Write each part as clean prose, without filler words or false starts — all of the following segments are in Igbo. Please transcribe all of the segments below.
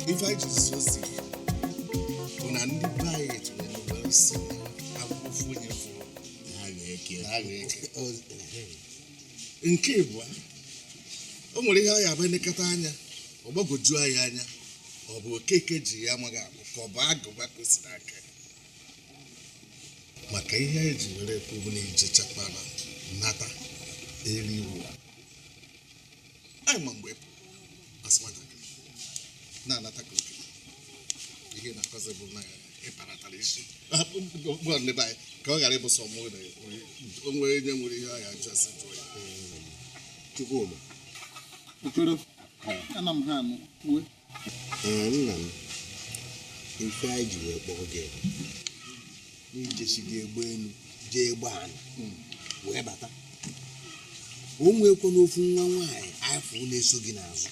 Ife anyị ji zi ozi bụ na ndị be anyị tụrụ were sị na akwụkwọ ofu onye fụrụ na a ga-eke. Nke ịbụa, o nwere ihe anyị abịa nekọta anya, ọ gbagwoju anyị anya. Ọ bụ Okeke ji ya amaghị akpụ, ka ọ bụ agụba ka o si n'aka ya. Maka ihe anyị ji were ekwu bụ na ijechakwara nata elu iwu anyị ma mgbe asị nwatakịrị na-anata ka okenye. Ihe na-akọzi bụ na ịparatara isi gwa ndị be anyị ka ọ ghara ịbụ sọ mụ na onwe onye nwere ihe anyị ajụ asị jụọ ya. Chukwuma. Okoro, ana m ha anụ kwue. Ee, nna m, ife anyị ji wee kpọọ gị n'ijesi gị egbe elu jee egbe ala wee bata, o nwekwa n'ofu nwa nwaanyị afọ na-eso gị n'azụ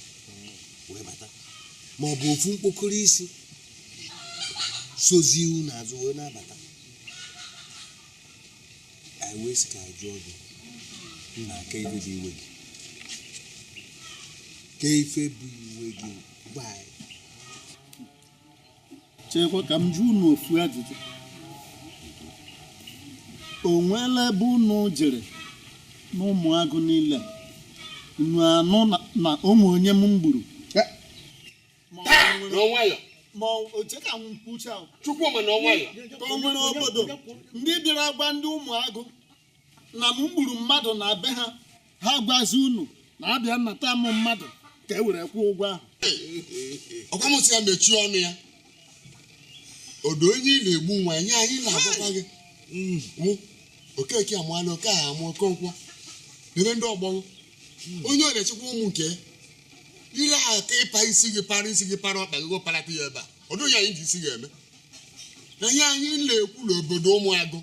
wee bata, ma ọ bụ ofu mkpokoro isi sozi ihu n'azụ wee na-abata. Anyị wee sị ka anyị jụọ gị, nna, ka ife bụ iwe gị, ka ife bụ iwe gị, gwa anyị. Chekwa ka m jụọ unu ofu ajụjụ. O nweela ebe unu jere n'ụmụagụ niile unu anụ na ụmụ onye m gburu? Ma oche ka m kwucha. Chukwuma na ọnwayọ. Ka o nwere obodo ndị bịara gwa ndị ụmụagụ na m gburu mmadụ na be ha, ha gwazi unu na abịa nnata m mmadụ ka e were kwụọ ụgwọ ahụ. Ọkwa m sị ya mechie ọnụ ya. Odo onye ị na-egbu nwa nye anyị na-agwakwa gị. Mụ Okeke amụọla, oke a amụọ Okonkwo. Ebe ndị ọgbọ onye ọ na-echekwa ụmụ nke ile aka ịpa isi gị para isi gị para ọkpa gị parata ya ebe a. Ọ dụghị anyị ji isi gị eme. Na ihe anyị na-ekwu n'obodo ụmụagụ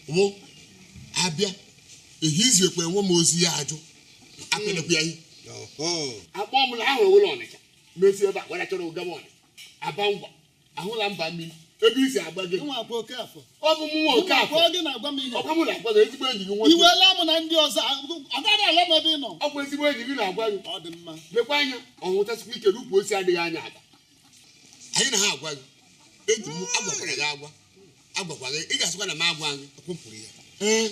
mụ abịa ehi izu ekwe nwe m ozi ya ajụ apịlịkwa ya ihe. Akpọ m na ahụrụ ụlọ Ọnịcha mesi ebe a gwara chọrọ ụgaba Ọnịcha aba ngwa ahụla mba mmiri ebe isi agba gị. Ọ bụ mụ nwa Okafọ. Ọkwa mụ na-agwa gị ezigbo enyi gị nwoke. Iweela m na ndị ọzọ agaghị ala m ebe ị nọ. Ọ bụ ezigbo enyi gị na-agwa gị. Ọ dị mma. Lekwa anya ọnwụchasịkwa ike n'ukwu osi adịghị anya aga. Anyị na ha agwa gị. Eji m agwakwara gị agwa. Agwakwa gị ị ga-asịkwa na m agwa gị. Ee,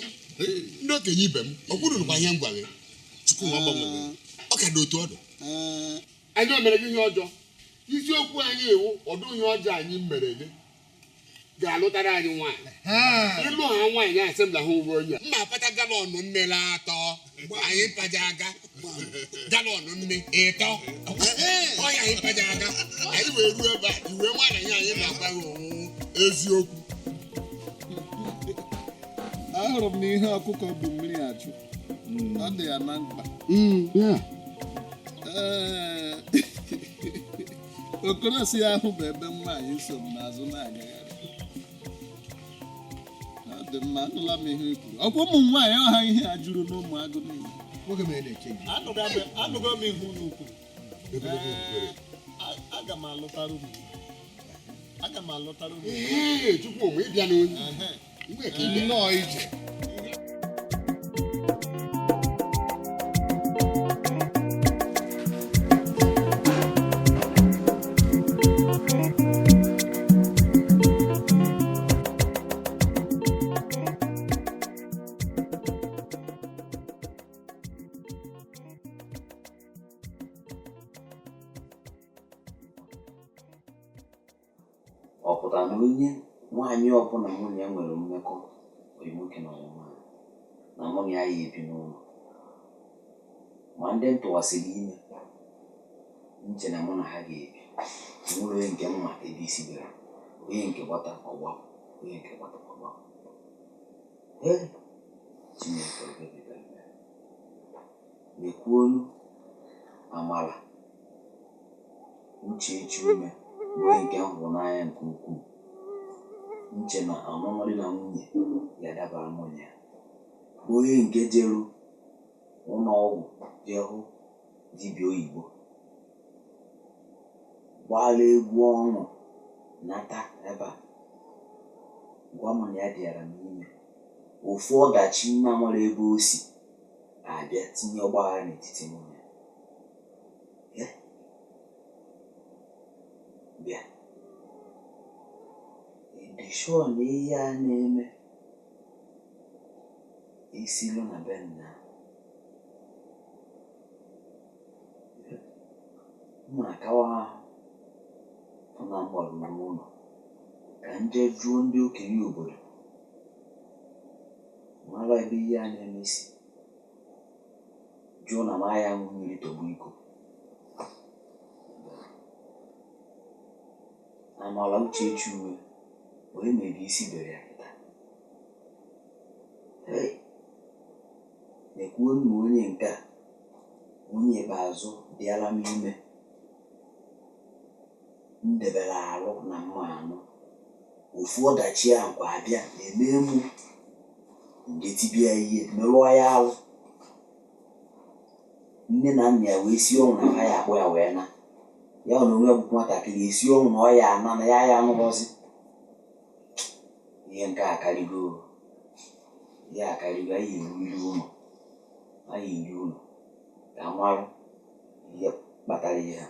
ndị okenye ibe m ọ kwururukwa ihe m gwa gị. Chukwuma gbanwere. Ọ ka dị otu ọdụ. Anyị o mere gị ihe ọjọọ. Isiokwu anyị iwu ọdụ ihe ọjọọ anyị mere gị ga-alụtara anyị nwaanyị. Ịlụ ha nwaanyị asị m na ha uwe onye. Mma apata galọnụ mmiri atọ anyị paja aga. Galọnụ mmiri ịtọ. Ọya anyị paja aga. Anyị wee ruo ebe a iwe nwaanyị anyị na-agwa gị eziokwu. Ahụrụ m na ihe ọkụkọ bụ mmiri achụ. Ọ dị ya na mkpa. Ee, Okoro si ahụ bụ ebe nwaanyị so m n'azụ na-agagharị. Ọ dị mma, anụla m ihe i kwuru. Ọkwa ụmụ nwaanyị ọha ihe a juru n'ụmụagụ niile. Anụgo m ihe unu kwuru. Aga m alụtara unu. Aga m alụtara unu. Ee, Chukwuma, ị bịa n'onye. Nnọọ ije. Ọ pụtara na onye nwaanyị ọbụla mụ na ya nwere mmekọ onye nwoke na onye nwaanyị na mụ na ya ya ebi n'ụlọ, ma ndị ntụwasịrị ime nche na mụ na ha ga-ebi, nwere onye nke mma ebe isi bịara, onye nke gbata ọgbapụ, onye nke gbata ọgbapụ. Ee, Chineke ebebebe mekwuonu amala Uchechi ume Bụ onye nke m hụrụ n'anya nke ukwuu. Nche na ọnụnụ di na nwunye ga-adabara mụ na ya. Bụ onye nke jeru ụlọ ọgwụ jee hụ dibịa oyibo, gbara egwu ọṅụ nata ebe a gwa m na ya dịara m ime. Ofu ọdachi nna mara ebe o si abịa tinye ọgbaghara n'etiti mụ na ya. Bịa, ị dị sure na ihe a na-eme esilu na be nna m akawa ahụ fụ na m gbaruru ụlọ ka m jee jụọ ndị okenye obodo mara ebe ihe a na-eme si, jụọ na m agha aṅụ mmiri tọgbọ iko. Amala Uchechi uwe onye mere isi bere ya kịta. Hey, nekwuo m onye nke a, onye ikpeazụ dịara m ime m debere arụ na mma anụ. Ofu ọdachi ahụ kwa abịa eme mụ nje tibia ihe merụọ ya arụ. Nne na nna ya wee si ọnwụ na ha ya akpọ ya wee na ya na onwe bụ nwatakịrị esi ọnwụ na ọ ya ana na ya ya anụghọzi. Ihe nke a akarịgo, ihe akarịgo. Anyị eriri ụlọ, anyị eri ụlọ ka marụ ihe kpatara ihe a.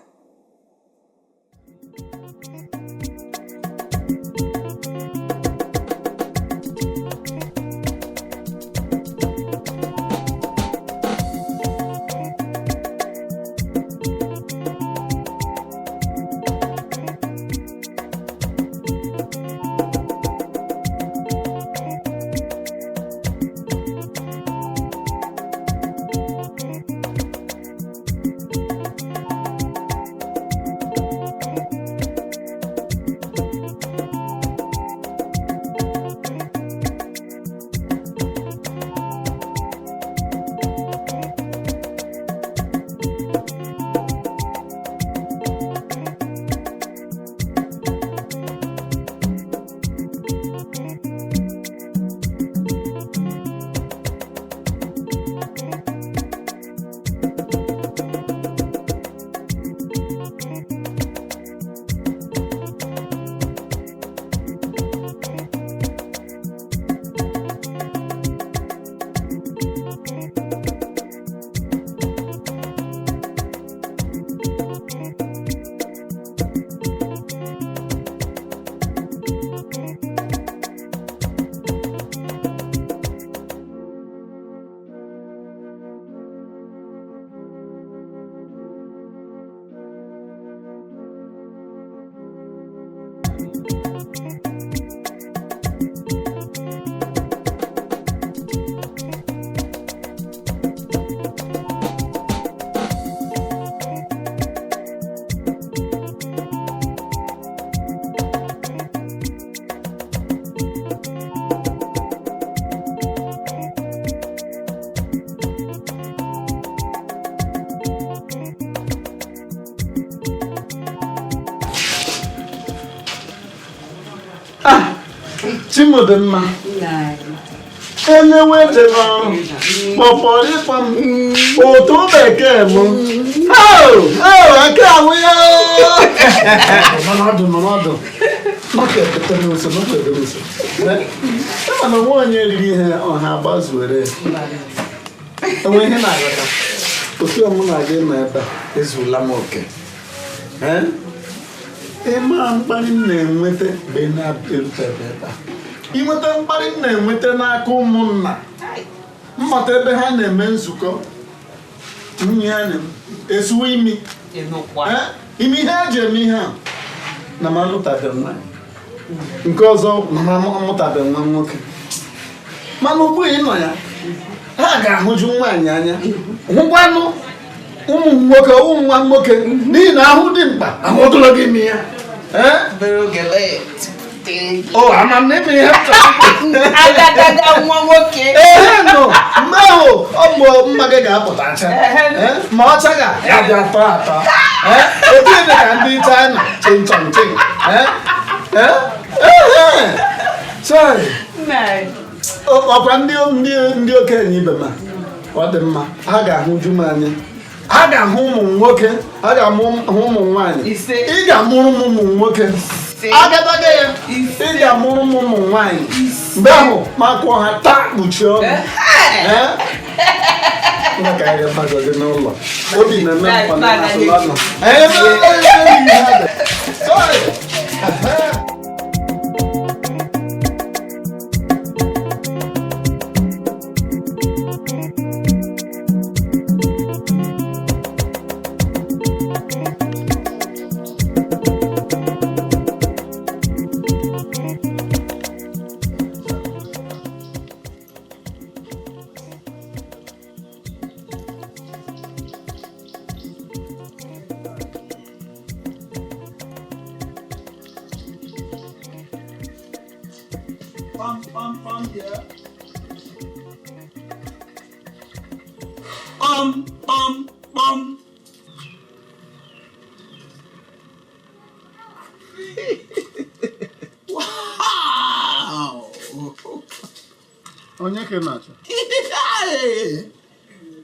Chimodimma, elewe jere ọrụ kpọkpọrịkpọ m otu bekee m aka ahụ ya nọrọdụ nọrọdụ mana onwe onye riri ihe ọha gbazuere enwe ihe na-aghọta otu mụ na gị nọ ebe a ezula m oke. Ịma mkparị m na-enweta mgbe ị na-erutebe ebe a, inweta mkparị m na-enweta n'aka ụmụnna mmata ebe ha na-eme nzukọ nwunye ha na-esuwe imi ime ihe eji eme ihe a na m alụtabe nwaanyị nke ọzọ na m amụtabe nwa nwoke, mana ugbu ị nọ ya ha ga-ahụju nwaanyị anya hụkwanụ ụmụ nwoke ụmụ nwa nwoke n'ihi na ahụ dị mkpa ahụ ogologo imi ya. O ama m na ime ihe agadaga nwa nwoke ehe nọ mgbe ahụ ọ bụ mma gị ga-apụtacha ma ọcha ga ya bịa tọọ atọ otu dị ka ndị China chinchọn chin. Eh? Eh? Eh? Sorry. Ọkwa ndị ndị ndị okenye ibe m a, ọ dị mma, ha ga-ahụju m anya, ha ga-ahụ ụmụ nwoke, ha ga-ahụ ụmụ nwaanyị. Ị ga-amụrụ m ụmụ nwoke agadaga ya, ị ga-amụrụ m ụmụ nwaanyị. Mgbe ahụ ma kụọ ha taa kpuchie ọnụ. Nna, ka anyị ga-agbagọ gị n'ụlọ, obi na-eme mkpa na asụlọnụ. Sorry. Pam, pam, pam here. Pam, pam, pam. Wow! Onye ka ị na-achọ? Hey,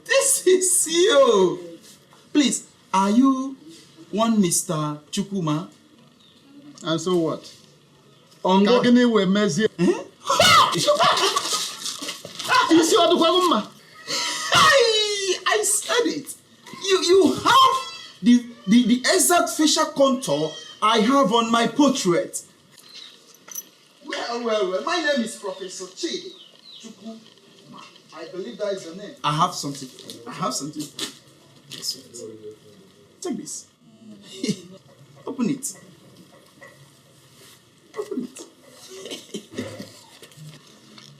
this is you. Please, are you one Mr. Chukwuma? And so what? On Ka gịnị wee mezie? Isi ọ dịkwago mma? Hey, I said it. You have the exact facial contour I have on my portrait. Well, well, well. My name is Professor Chidi Chukwuma. I believe that is your name. I have something for you. I have something for you. Guess what? Take this. Open it. Open it.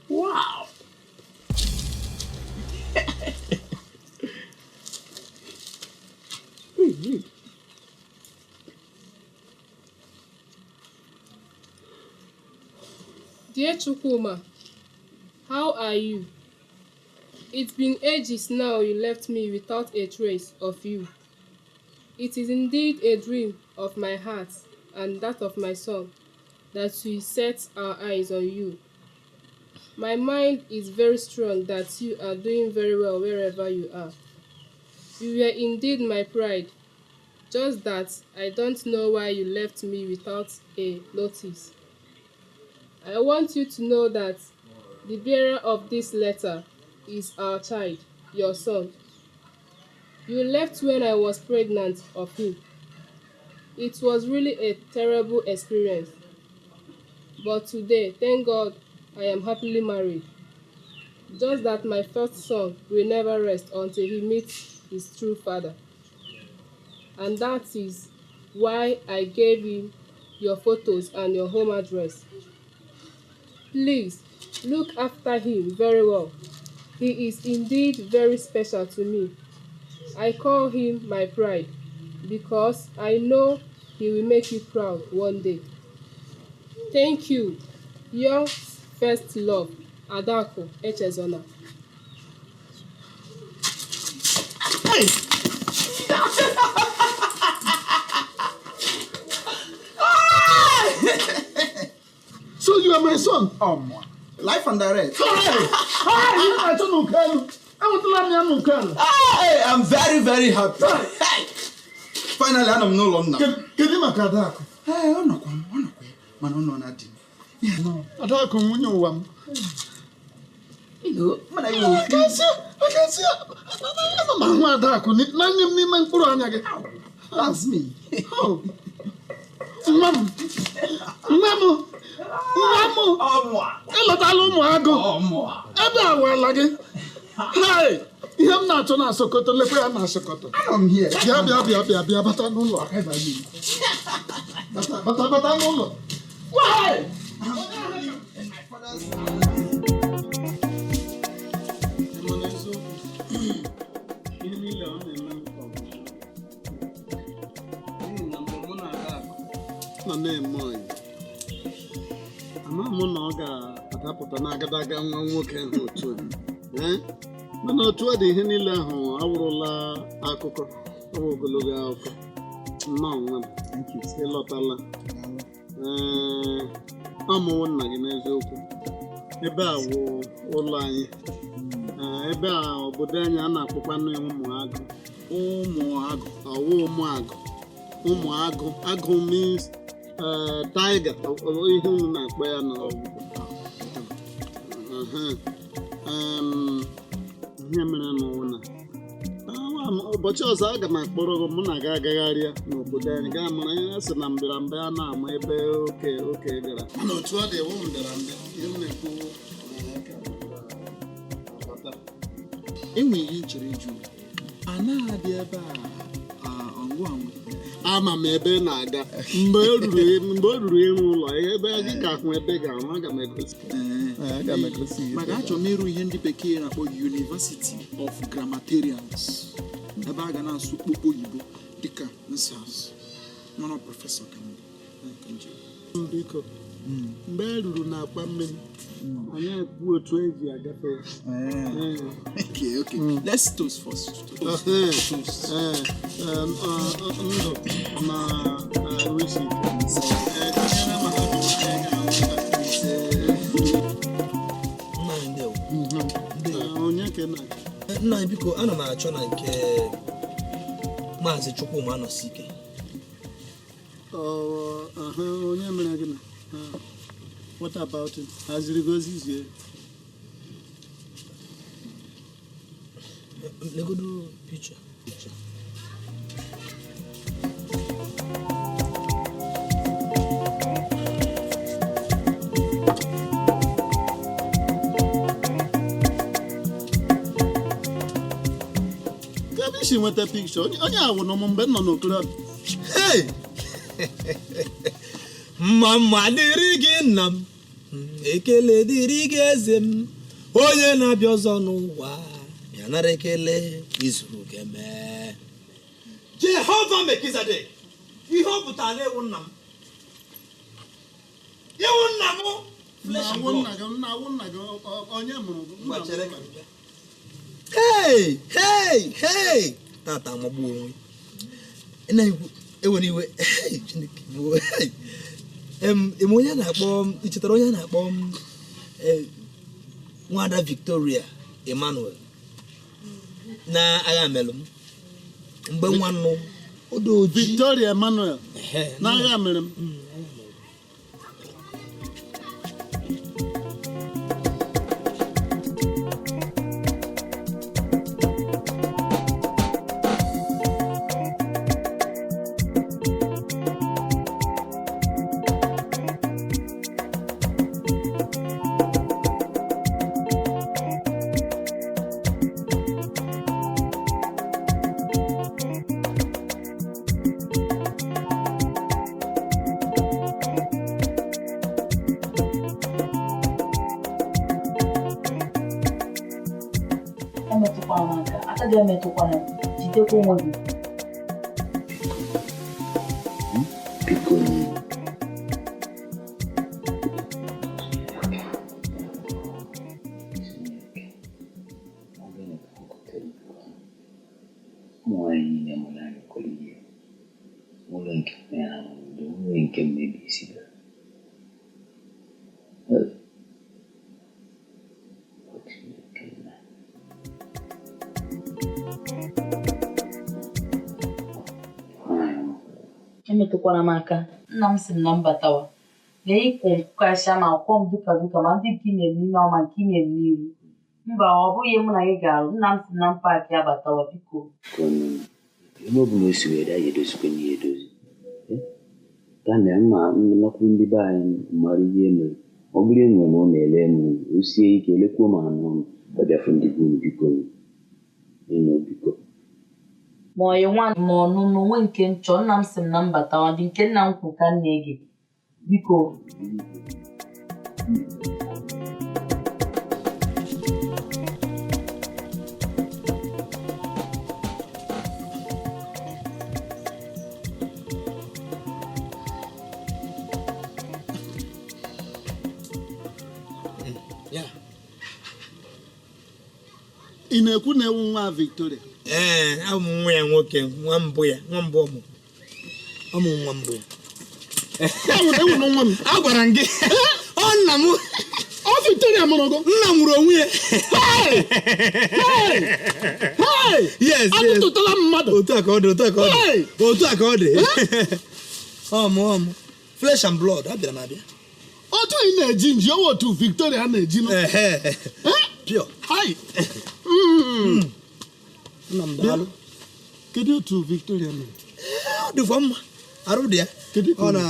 Wow. Read, read. Dear Chukwuma, how are you? It's been ages now you left me without a trace of you. It is indeed a dream of my heart and that of my son that we set our eyes on you. My mind is very strong that you are doing very well wherever you are. You were indeed my pride, just that I don't know why you left me without a notice. I want you to know that the bearer of this letter is our child, your son. You left when I was pregnant of him. It was really a terrible experience. But today, thank God, I am happily married. Just that my first son will never rest until he meets his true father. And that is why I gave him your photos and your home address. Please look after him very well. He is indeed very special to me. I call him my pride because I know he will make you proud one day. Thank you. Your first love, Adaku Echezona. Hey! So you are my son? Oh, live and direct. Hey! Hey! Ihe na-achọ n'Ukelu. Enwetala m ya n'Ukelu. Hey, I'm very, very happy. Hey! Finally, anọ m n'ụlọ nna m. Kedu maka Adakụ? Ee, ọ nọkwa m, ọ nọkwa ya, mana ọ nọ na di m. Adakụ nwunye ụwa m. Mana ya I can see, I can see. Ana m ahụ Adakụ n'anya m n'ime mkpụrụ anya gị. That's me. Oh. Nwa m. Nwa m. Nwa m. Ịlọtala ụmụ agụ. Ebe a wala gị. Hai! Ihe m na-achọ na Sokoto, lekwa ya na Sokoto. Anọ m here. Bịa, bịa, bịa, bịa, bịa, bata n'ụlọ. Bata, bata, bata n'ụlọ. Why? Mana eziokwu, ihe niile ọ na-eme m ka ọ bụ n'ihi na mgbe mụ na Adakụ nọ na-eme ọyị, ama m na ọ ga-adapụta n'agadaga nwa nwoke ahụ otu a. Ee? Mana otu ọ dị, ihe niile ahụ awụrụla akụkọ, ọ bụ ogologo akụkọ. Nnọọ, nwa m. Ị lọtala. Ee, ọ mụ wụ nna gị n'eziokwu. Ebe a wụ ụlọ anyị. Ee, ebe a obodo anyị a na-akpọkwanụ ya Ụmụagụ. Ụmụagụ. Ọ wụ Ụmụagụ. Ụmụagụ. Agụ means tiger. Ihe unu na-akpọ ya n'obodo. Ihe mere n'ụwa na ụbọchị ọzọ aga m akpọrọ gị mụ na gị agagharịa n'obodo anyị gaa mara ihe a sị na mbịarambịa a na-ama ebe oke oke gara. Mana otu ọ dị ewu mbịarambịa ihe m na-ekwu Enwe ihe m chere ịjụ, anaghị abịa ebe a ọngụ anwụ. Ama m ebe ị na-aga mgbe o ruru ịrụ ụlọ ebe gị ga-ahụ ebe ga-arụ aga m egosi. Aga m egosi. Maka achọrọ m ịrụ ihe ndị bekee na-akpọ University of Grammatarians, ebe a ga na-asụ okpokpo oyibo dịka nsi asụ. Mana prọfesọ ka m bụ. Biko, mgbe e ruru n'akpa mmiri anyị ekwu otu eji agafe. Okay, okay. Let's toast first. Toast. Ndụ na arụ isi ike. Onye ka na nna anyị, biko, ana m achọ na nke Maazị Chukwuma Anọsike. Onye mere gị na what about it? Haziri gị ozi zie? Legodo picture. Ebe isi nweta picture onye a wụrụ m mgbe m nọ n'okorobịa. Hey! Mma mma dịrị gị nna m, ekele dịrị gị eze m, onye na-abịa ọzọ n'ụwa ya nara ekele izuru ga-eme. Jehova Melchizedek, ihe ọ pụtara na ewu nna m, ewu nna m. Nna gị onye mụrụ gị? Hey, hey, hey! Tata amagbu onwe ewere iwe. Chineke bụ eme onye na-akpọ, ị chetara onye na-akpọ nwada Victoria Emmanuel na agha melụ m mgbe nwa nnu odoji Victoria Emmanuel na agha mere m. Emetụkwala m aka, aka gị emetụkwala m, jidekwa onwe gị. Biko. Ụmụ nwaanyị niile mụrụ anyị kwere ihe ụlọ nke ya na n'udo nwunye nke mmebi isi bịara. Chineke nna. Emetụkwala m aka, nna m sị m na m batawa. Lee ịkwụ m kụkasịa ma kwụọ m duka duka ma ndị nke ị na-eme ime ma nke ị na-eme n'iru. Mba, ọ bụghị mụ na gị ga-arụ. Nna m sị m na m paakị ya batawa, biko. Ebe ọ bụla o si wee dị, anyị edozikwa n'ihe edozi. Ya mere mma nnakwu ndị be anyị mara ihe mere. Ọ bụrụ enwe na ụlọ ele m, o sie ike elekwuo m anụ m ọbịafụ ndị be unu, biko ịnụ biko. Ma ọ nwa ma ọnụnụ nwe nke nchọ, nna m sị m na m batawa, dị nke nna m kwu ka m na-ege. Biko. Ị na-ekwu na ewu nwa Victoria? Ee, abụ m nwa ya nwoke, nwa mbụ ya, nwa mbụ ọmụ. Ọmụ nwa mbụ. Ewu na nwa m. Agwara m gị. Ọ nna m. Ọ Victoria mụrụ gị. Nna m nwụrụ onwe ya. Hey! Yes, yes. Atụtụtala mmadụ. Otu a ka ọ dị, otu a ka ọ dị. Hey! Otu a ka ọ dị. Ọmụ ọmụ. Flesh and blood, abịara m abịa. Otu ị na-eji nji, ọwụ otu Victoria na-eji nụ. Ehe. Pure. Hai! Nna m daalụ. Kedu otu Victoria mere? Ọ dịkwa mma. Arụ dị ya. Kedu ka Ọ na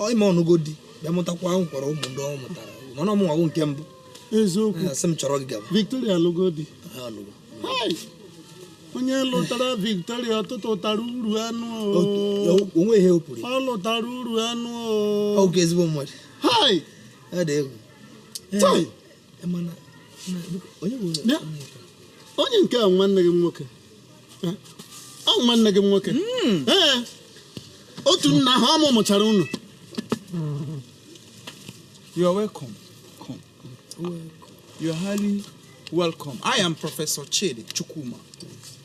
ọ ịma ọnụgo di. Bịa mụtakwa nkwara ụmụ ndị ọ mụtara. Mana ọ mụnwa bụ nke mbụ. Eziokwu. Asị m chọrọ gị gaba. Victoria alụgo di. Ha alụgo. Hai! Onye lụtara Victoria ọtụtụ tara uru anụ o. Onwe ihe o pụrụ. Ọ lụtara uru anụ o. Ọ bụ ezigbo mmadụ. Hai! Ọ dị egwu. Tai! Mana na biko, onye bụ Bịa. Onye nke a nwanne gị nwoke. Eh? Ọ nwanne gị nwoke. Ee. Otu nna ahụ ọ mụmụchara unu. You are welcome. Come. You are highly welcome. I am Professor Chidi Chukwuma.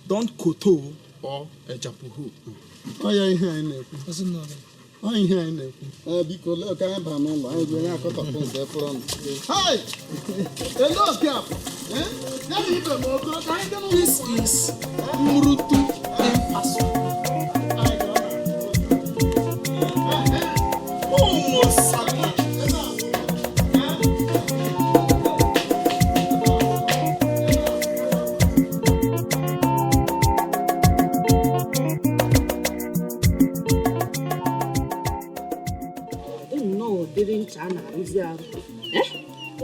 Don't koto or ejapuhu. Ọ ya ihe anyị na-ekwu. Ọ ihe anyị na-ekwu. Ee, biko lee ka anyị baa n'ụlọ anyị onye akọtọpụ nke fọrọ ọnụ. Hai! Ele oke a. Eh? Ya na ibe m okoro ka anyị gaa n'ụlọ. This is Murutu Empaso. Homo sapiens. Nnọọ ụdịrị ncha a na-arụzi arụ. Eh?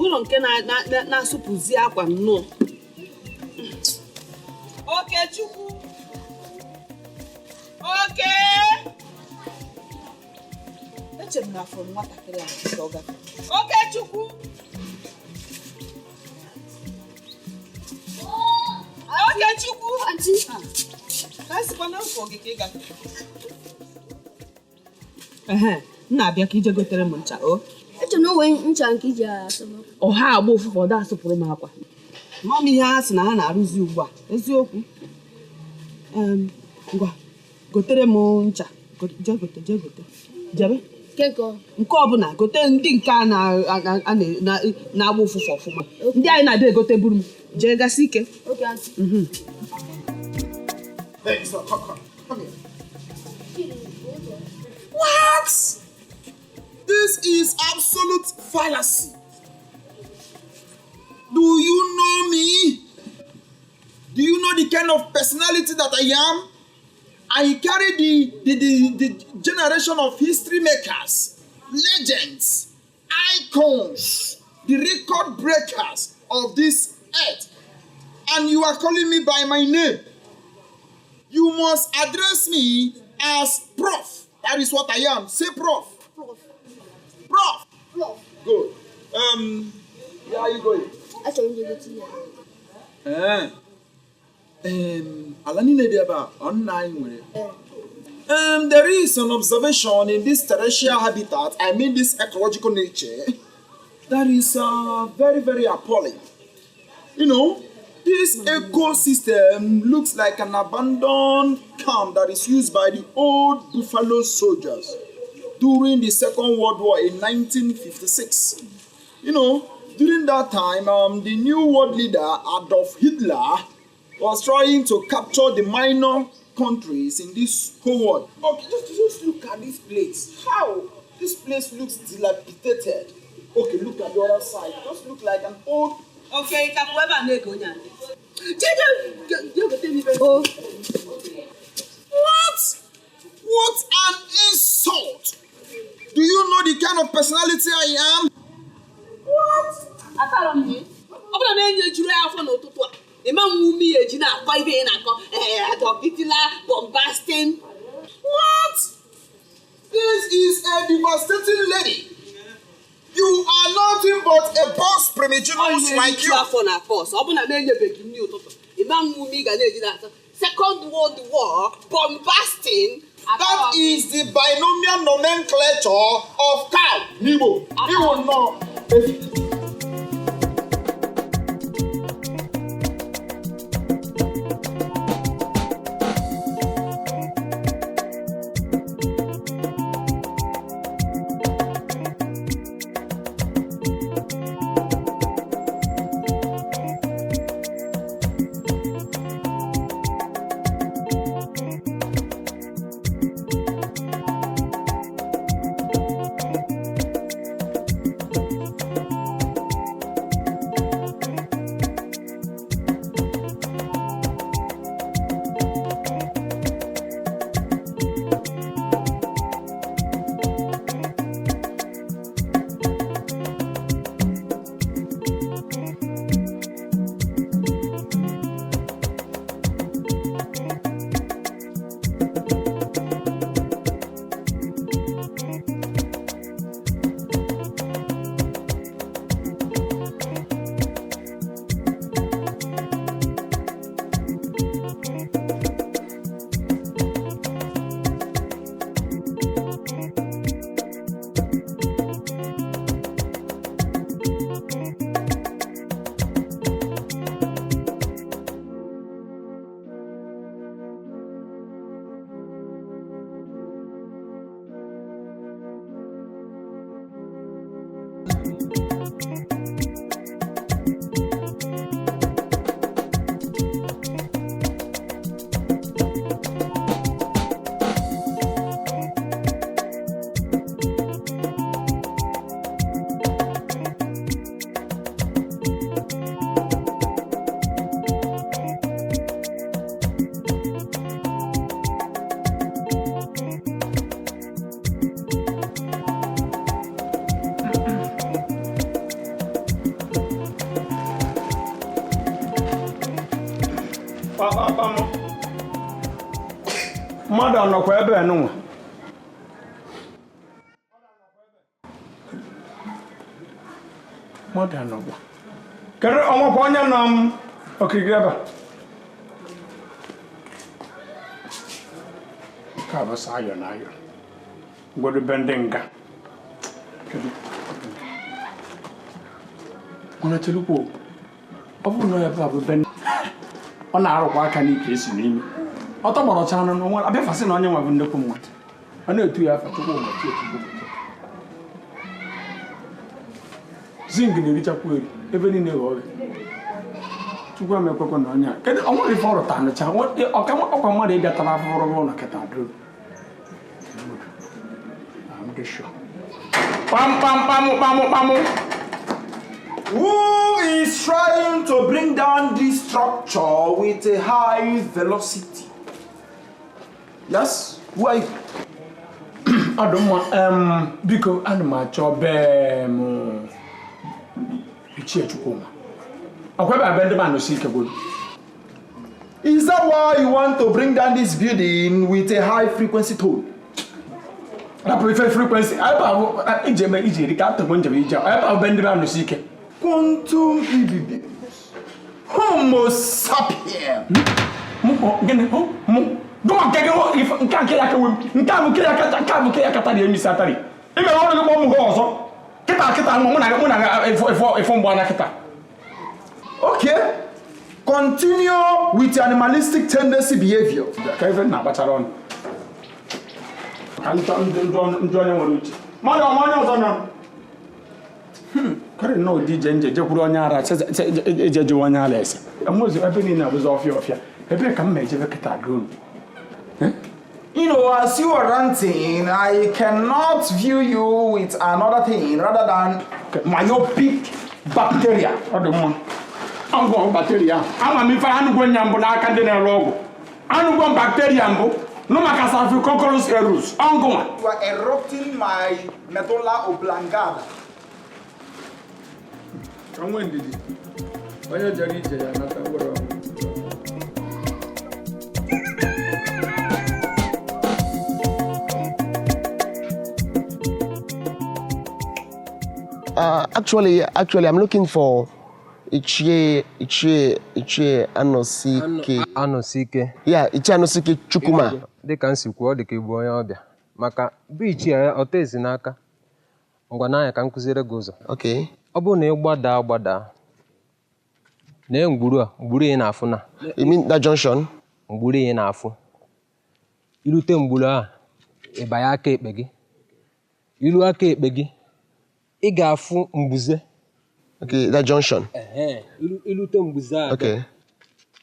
Ụlọ nke na-asụpụzi akwa nnọọ. Okechukwu! Oke! Echere m na afọ m nwatakịrị a ka ọ gafee. Okechukwu! Okechukwu! Ka a sịkwa na afọ gị ka ị gafere. Ehe, m na-abịa ka ije gotere m ncha o. Eche na o nwee ncha nke iji asụrụ. Ọha agba ụfụfụ ọ da asụpụrụ m akwa. Ma m ihe ha sị na ha na-arụzi ugbu a, eziokwu. Ngwa, gotere m ncha. Jee gote, jee gote. Jebe. Nke ọbụla, gote ndị nke a na-agba ụfụfụ ọfụma. Ndị anyị na-adị egote buru m. Jee gasị ike. Okay, aunty. Hey, so come, come, come here. What? This is absolute fallacy. Do you know me? Do you know the kind of personality that I am? I carry the generation of history makers, legends, icons, the record breakers of this earth. And you are calling me by my name. You must address me as Prof. That is what I am. Say Prof. Prof. Prof. Prof. Good. Where are you going? Achọrọ m ije gote ihe. Ala niile dị ebe a, ọ nna anyị nwere. There is an observation in this terrestrial habitat, I mean this ecological nature, that is very, very appalling. You know, this ecosystem looks like an abandoned camp that is used by the old Buffalo soldiers during the Second World War in 1956. You know, during that time, the new world leader, Adolf Hitler, was trying to capture the minor countries in this whole world. Okay, just look at this place. How? This place looks dilapidated. Okay, look at the other side. It just look like an old... Okay, ka kwụ ebe a na-ege onye a. Jee jee jee gote m ife. What? What an insult! Do you know the kind of personality I am? What? Atara m gị. Ọ bụrụ na enye juru ya afọ n'ụtụtụ a, ịma nwa ume ya eji na-akọ ibe ị na-akọ Adolf Hitler, bombasting. What? This is a devastating lady. You are nothing but a boss primitivus like you. Afọ na afọ ọsọ, ọ bụrụ na m enyebeghị nri ụtụtụ, ịma nwa ume ị ga na-eji na-akọ Second World War, bombasting. That is the binomial nomenclature of cow. N'Igbo, you will know. Nọkwa ebe a nụnwa? Mmadụ anọkwa? Kedu ọnwakwa onye nọ m okirikiri ebe a? Nke a bụ sọ ayọ na ayọ ngwadobe ndị nga. Kedu mana chelukwu, ọ bụrụ na ebe a bụ be ọ na-arụkwa aka n'ike esi n'ime ọ tọgbọrọcha anụ n'nwa abịafasị na onye nwa bụ nnukwu mmadụ, ọ na-etu ya afa Chukwu ụbọchị Chukwu zinc na-erichakwa eri ebe niile ghọọ gị. Chukwu emekwekwa na onye a kedu ọ nwere ife ọ rụta nụcha ọkwa mmadụ ịbịa tara afụfụ rụrụ ụlọ kịta duru. Kpam kpam kpam kpam kpam. Who is trying to bring down this structure with a high velocity? Yes, who are you? Ọ dị mma, biko ana m achọ be m Ichie Chukwuma. Ọkwa ebe abịa ndị m anọsi ike gwụrụ. Is that why you want to bring down this building with a high frequency tone? Rapụ ife frequency, ebe ahụ iji eme iji eri ka atọgbu njem ije ebe ahụ be ndị m anọsi ike. Quantum ibibi. Homo sapien. Gịnị? Mụ? Gụma nke gị nke a nke ya kewe m nke a bụ nke ya kacha nke a bụ nke ya katari emisi atari. Ị mere ọrụ gị kpọọ m gị ọzọ. Kịta kịta mụ na mụ na ịfụ mgbe anya kịta. Okay. Continue with your animalistic tendency behavior. Ka ife na-akpachara ọnụ. Ka njọ onye nwere uche. Mmadụ ọma onye ọzọ nọ. Karị nnọọ ụdị ije nje jekwuru onye ara eje jụwa onye ara ese. Enwezi ebe niile abụzi ọfịa ọfịa. Ebe ka m ma ejebe kịta gị unu. You know, as you are ranting, I cannot view you with another thing rather than myopic bacteria. Ọ dị mma. Ọgwụ bacteria. Ama m ife anụgwọ nya mbụ n'aka ndị na-ere ọgwụ. Anụgwọ bacteria mbụ nụ maka Staphylococcus aureus. Ọngụnwa. You are erupting my medulla oblongata. Ka nwee ndidi. Onye jere ije ya nata nwere ọgwụ. Actually, I'm looking for Ichie Anosike. Anosike. Yeah, Ichie Anosike Chukwuma. Dịka m si kwuo, ọ dị ka ịbụ onye ọbịa. Maka bụ Ichie ya, ọ tezi n'aka. Ngwa n'anya ka m kụziere gị ụzọ. Okay. Ọ bụrụ na ị gbadaa gbadaa, nee mgburu a, mgburu ị na-afụ na. You mean that junction? Mgburu ị na-afụ. Irute mgburu a, ị banye aka ekpe gị. Iru aka ekpe gị, ị ga-afụ mbuze. Okay, that junction. Ilute mbuze a. Okay.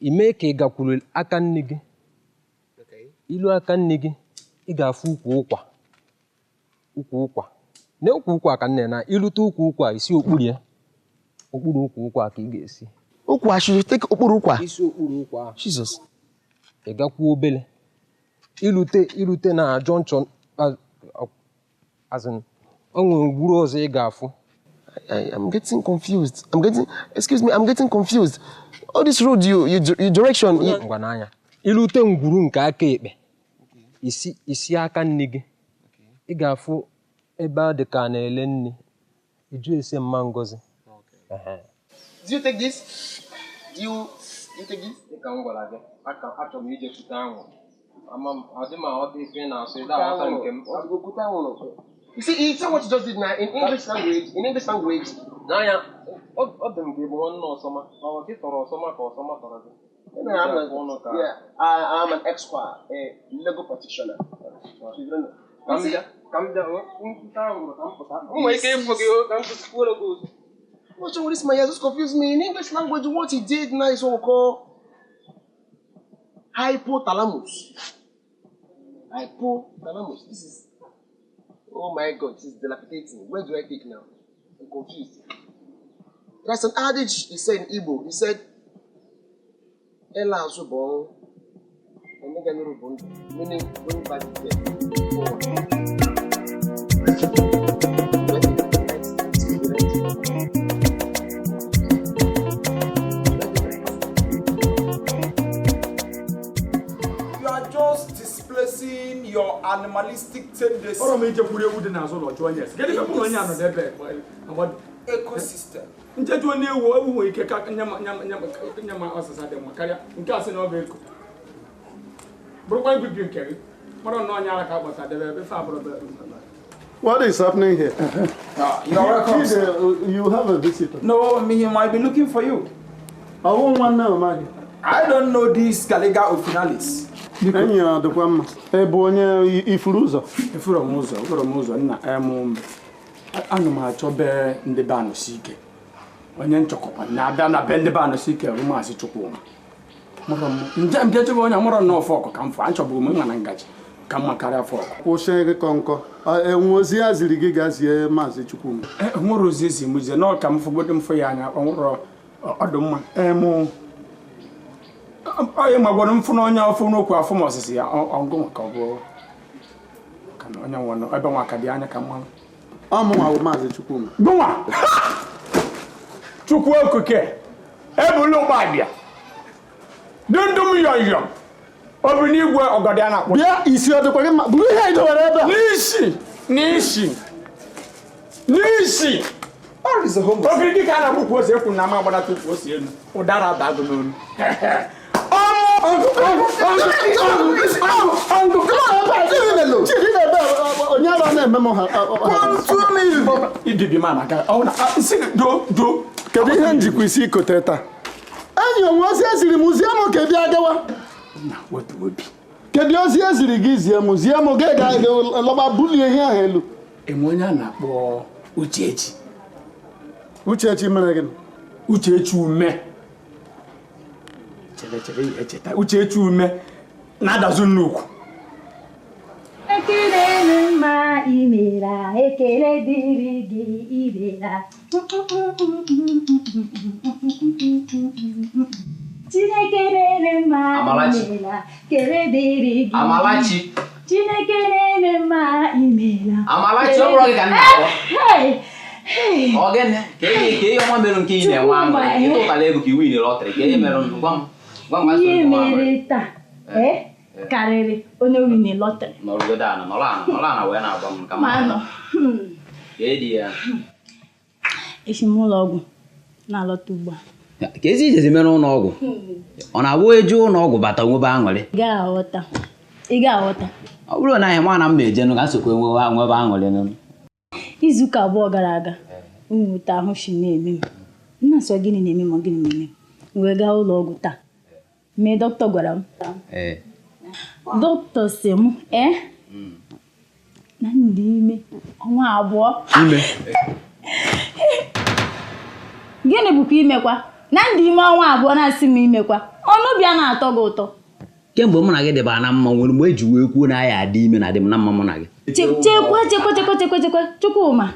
I mee ka ị gakwuru aka nne gị. Ilu aka nne gị, ị ga-afụ ukwu ụkwa. Ukwu ụkwa. Na ukwu ụkwa ka nne na ilute ukwu ụkwa isi okpuru ya. Okpuru ukwu ụkwa ka ị ga-esi. Ụkwa, should take okpuru ụkwa. Isi okpuru ụkwa. Jesus. Ị gakwuo obele. Ilute na junction as in o nwere mgburu ọzọ ị ga-afụ. I'm getting confused. I'm getting confused. All this road, you direction. Ngwa n'anya. Ilute ngwuru nke aka ekpe. Isi aka nne gị. Ị ga-afụ ebe a dị ka na-ele nne. Iju ese mma Ngozi. Do you take this? Do you take this? Dịka m gwara gị, achọrọ m ije kute anwụrụ. Ama m, ọ dị ma ọ dị ife na-asụ, ị da-aghọta nke m. You see, you see what you just did now in English language. In English language. N'anya, ọ dị m ka ị bụ nwanne Ọsọma. Ọ gị tọrọ Ọsọma ka Ọsọma tọrọ gị. Yeah, I'm an esquire, a legal practitioner. What's wrong with this man? He has just confused me. In English language, what he did now is what we call hypothalamus. Hypothalamus. This is, oh my God, this is dilapidating. Where do I take now? I'm confused. There's an adage he said in Igbo. He said, Ela azu bon, meaning going back there. You are just displacing Tribalistic tendency. Ọrụ m ijekwuru ewu dị n'azụ ụlọ jụọ onye ese. Kedu ife mụ na onye a nọ n'ebe Ecosystem. Njeju onye ewu ewu nwere ike ka nye m ọsịsa dị mma karịa nke a sị na ọ bụ eko. Bụrụkwa ibibi nke gị. Mara na onye ara ka akpọta debe ebe ife abụrụ. What is happening here? You're welcome. Chide, you have a visitor. No, he might be looking for you. I won't want now, Maggie. I don't know this Galega Ofinalis. Enyi ya dịkwa mma. Ebe onye ifuru ụzọ. Ifuru m ụzọ, ifuru m ụzọ nna em ana m achọ be ndị be anọsi ike. Onye nchọkọkwa na-abịa na be ndị be anọsi ike bụ Maazị Chukwuma. Mụrụ m nje mbịa chebe onye mụrụ nnọọ fọkụ ka m fụ achọbụrụ m ịma na ngaji ka mma karịa fọkụ. Kwụsị ịkọ nkọ. Enwe ozi ya ziri gị gaa zie Maazị Chukwuma. Nwere ozi ezi m zie nọọ ka m fụgodo m fụ ya anya ọ nwụrụ ọdụ mma. Onye magwara m fụ na onye ọfụ n'okwu afụ m ọsịsị ya ọgụ ka ọ bụ ka na onye nwe ebe nwa ka dị anya ka mmanụ. Ọ mụnwa bụ Maazị Chukwuma. Gụnwa! Chukwu okike ebulu ụgbọabịa dundum yọnyọm obi n'igwe ọgọdị a na-akpọ. Bịa isi ọ dịkwa gị mma buru ihe anyị dowere ebe a. N'isi n'isi n'isi ogirigi ka a na-agba ukwu ose ekwu na ama agbadata ukwu ose elu ụdara aba agụ n'olu. Kedu ihe njikwa isi ikote taa? Enyi onwe ozi eziri m zie m ka bịa gawa. Kedu ozi eziri gị zie m zie m ga ga lọba bulie ihe ahụ elu. Enwe onye a na-akpọ Uchechi. Uchechi mere gịnị? Uchechi ume. Chere chere echeta Uchechi ume na-adazu nnukwu. Ekele mma imela, ekele dịrị gị imela. Chineke na-eme mma imela, ekele dịrị gị. Amalachi. Chineke na-eme mma imela. Amalachi, ọ bụrụ gị ka m na-akpọ. Ọ gịnị? Ka ihe ọma mere nke ị na-enwe aṅụrị? Ị tụtara ego ka i win lọtrị, ka ihe mere gwa m. Ihe mere taa karịrị onye win lọtrị. Nọrọgodo ana, nọrọ ana, nọrọ ana wee na-agwa m ka m. Ka ya. Esi m ụlọ ọgwụ na-alọta ugbu a. Ka ezi ijezi mere ụlọ ọgwụ? Ọ na-abụ eju ụlọ ọgwụ bata nwebe aṅụrị? Ị ga-aghọta. Ị ga-aghọta. Ọ bụrụ na anyị ma na m na-ejenụ ka nsokwa nwebe aṅụrị nụ. Izuụka abụọ gara aga, mwute ahụ shi na-eme m. Nna sọ gịnị na-eme m gịnị na-eme m. Wee gaa ụlọ ọgwụ taa. Mee dọkịta gwara m. Dọkịta sị m na m dị ime ọnwa abụọ. Ime? Gịnị bụkwa imekwa? Na m dị ime ọnwa abụọ na-asị m imekwa. Ọnụ bịa na-atọ gị ụtọ. Kemgbe mụ na gị dịbara na mma nwere mgbe eji wee kwuo na ya adị ime na adị m na mma mụ na gị. Chekwa chekwa chekwa chekwa chekwa Chukwuma.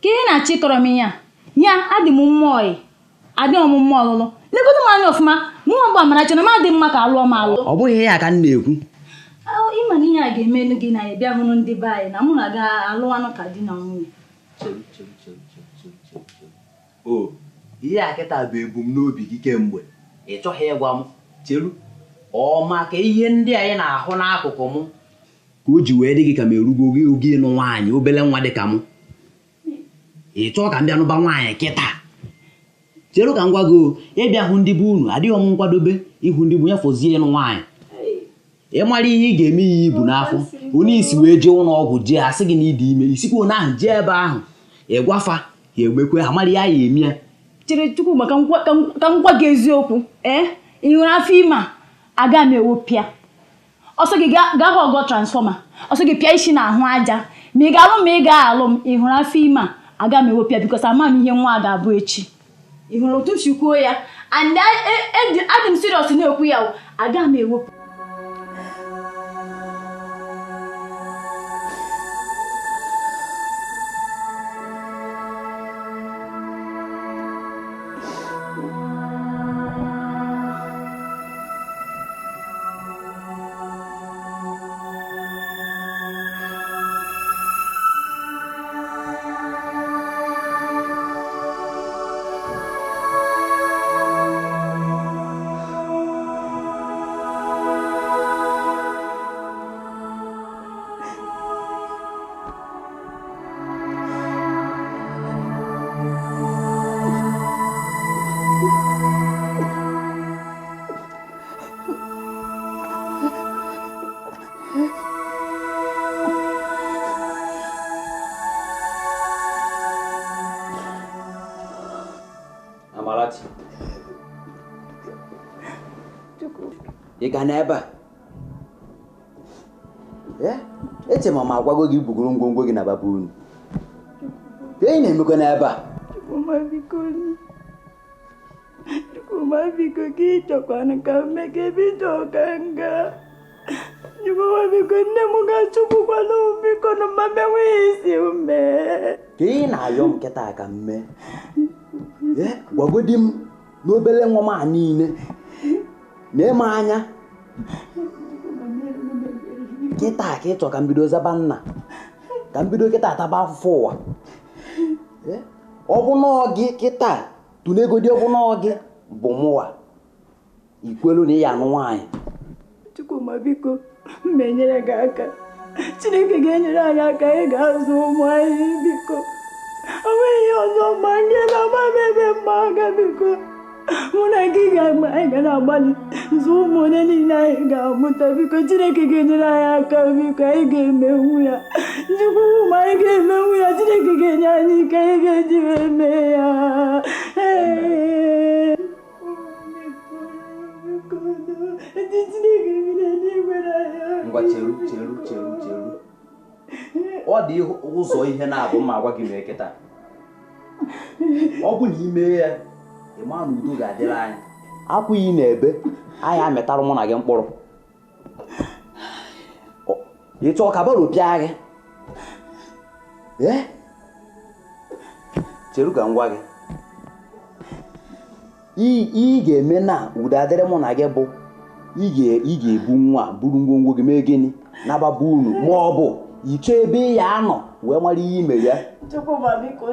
Ka ihe na-achọ ịkọrọ m ihe a? Ya adị m mmụọ adị m mmụọ ọlụlụ. Legodo m anya ọfụma, mụ nwa Amarachi na m adị mma ka alụọ m alụ. Ọ bụghị ya ka m na-ekwu. Ịma na ihe a ga-emenu gị na ya bịa hụrụ ndị be anyị na mụ na ga alụwanụ ka di na nwunye. O, ihe a kịta bụ ebumnobi gị kemgbe. Ị chọghị ịgwa m, cheru. Ọ maka ihe ndị anyị na-ahụ n'akụkụ m ka o ji wee dị gị ka m erugo gị oge ịnụ nwaanyị obele nwa dị ka m. Ị chọọ ka m bịa nụba nwaanyị kịta. Cheru ka m gwa gị ịbịa hụ ndị be unu adịghị m nkwadobe ịhụ ndị bụ ya fọzie ịnụ nwaanyị. Ị mara ihe ị ga-eme ya ibu n'afọ onye isi wee jee ụlọ ọgwụ jee asị gị na ịdị ime isikwa onye ahụ jee ebe ahụ ịgwafa ya egbekwe ha mara ya ya eme ya. Chere Chukwuma ka m gwa gị eziokwu ị hụrụ afọ ime a aga m ewopịa. Ọsọ gị gaa hụ ọgọ transfọma ọsọ gị pịa isi n'ahụ aja ma ị ga-alụ ma ị ga-alụ m ị hụrụ afọ ime a aga m ewopịa bikos ama m ihe nwa ga-abụ echi. Ị hụrụ otu m si kwuo ya and adị m serious na-ekwu ya aga m ewopụ. Amarachi, ị ga n'ebe a? Eche ma ma agwago gị bugoro ngwongwo gị na baba unu. Ka ị na-emekwa n'ebe a? Chukwuma biko, Chukwuma biko, ka ị chọkwanụ ka m mee ka ebe ị chọọ ka m gaa. Chukwuma biko, nne m ga-achụpụkwanụ m biko na mma m enweghị isi m mee. Ka ị na-ayọ m nkịta ka m mee. Gwagodi m n'obele nwa m a niile na-eme anya kịta ka ị chọ ka m bido zaba nna, ka m bido kịta ataba afụfụ ụwa. Ọ bụ nọọ gị kịta tụlegodi, ọ bụ nọọ gị bụ mụwa ikwelu na ị ya anụ nwaanyị. Chukwuma biko, m enyere gị aka. Chineke ga-enyere anyị aka, ị ga-azụ ụmụ anyị biko. O nweghị ihe ọzọ ma nke na-agba m ebe mma aka biko. Mụ na gị anyị ga na-agbalị zụọ ụmụ onye niile anyị ga-amụta biko. Chineke ga-enyere anyị aka biko, anyị ga-emenwu ya. Chukwuma, anyị ga-emenwu ya. Chineke ga-enye anyị ike anyị ga-eji wee mee ya. Ee. Ngwa cheru cheru cheru cheru, ọ dị ụzọ ihe na-abụ mma agwa gị mee kịta. Ọ bụ na ime ya, ị ma na udo ga-adịrị anyị. Akwụghị na-ebe anyị amịtarụ mụ na gị mkpụrụ. Ị chọọ ka baro pịa gị? Ee, cheru ka m gwa gị, ị ga-eme na udo adịrị mụ na gị bụ ị ga-ebu nwa buru ngwongwo gị mee gịnị nababa unu, ma ọ bụ ichọ ebe ya anọ wee mara ihe ime ya.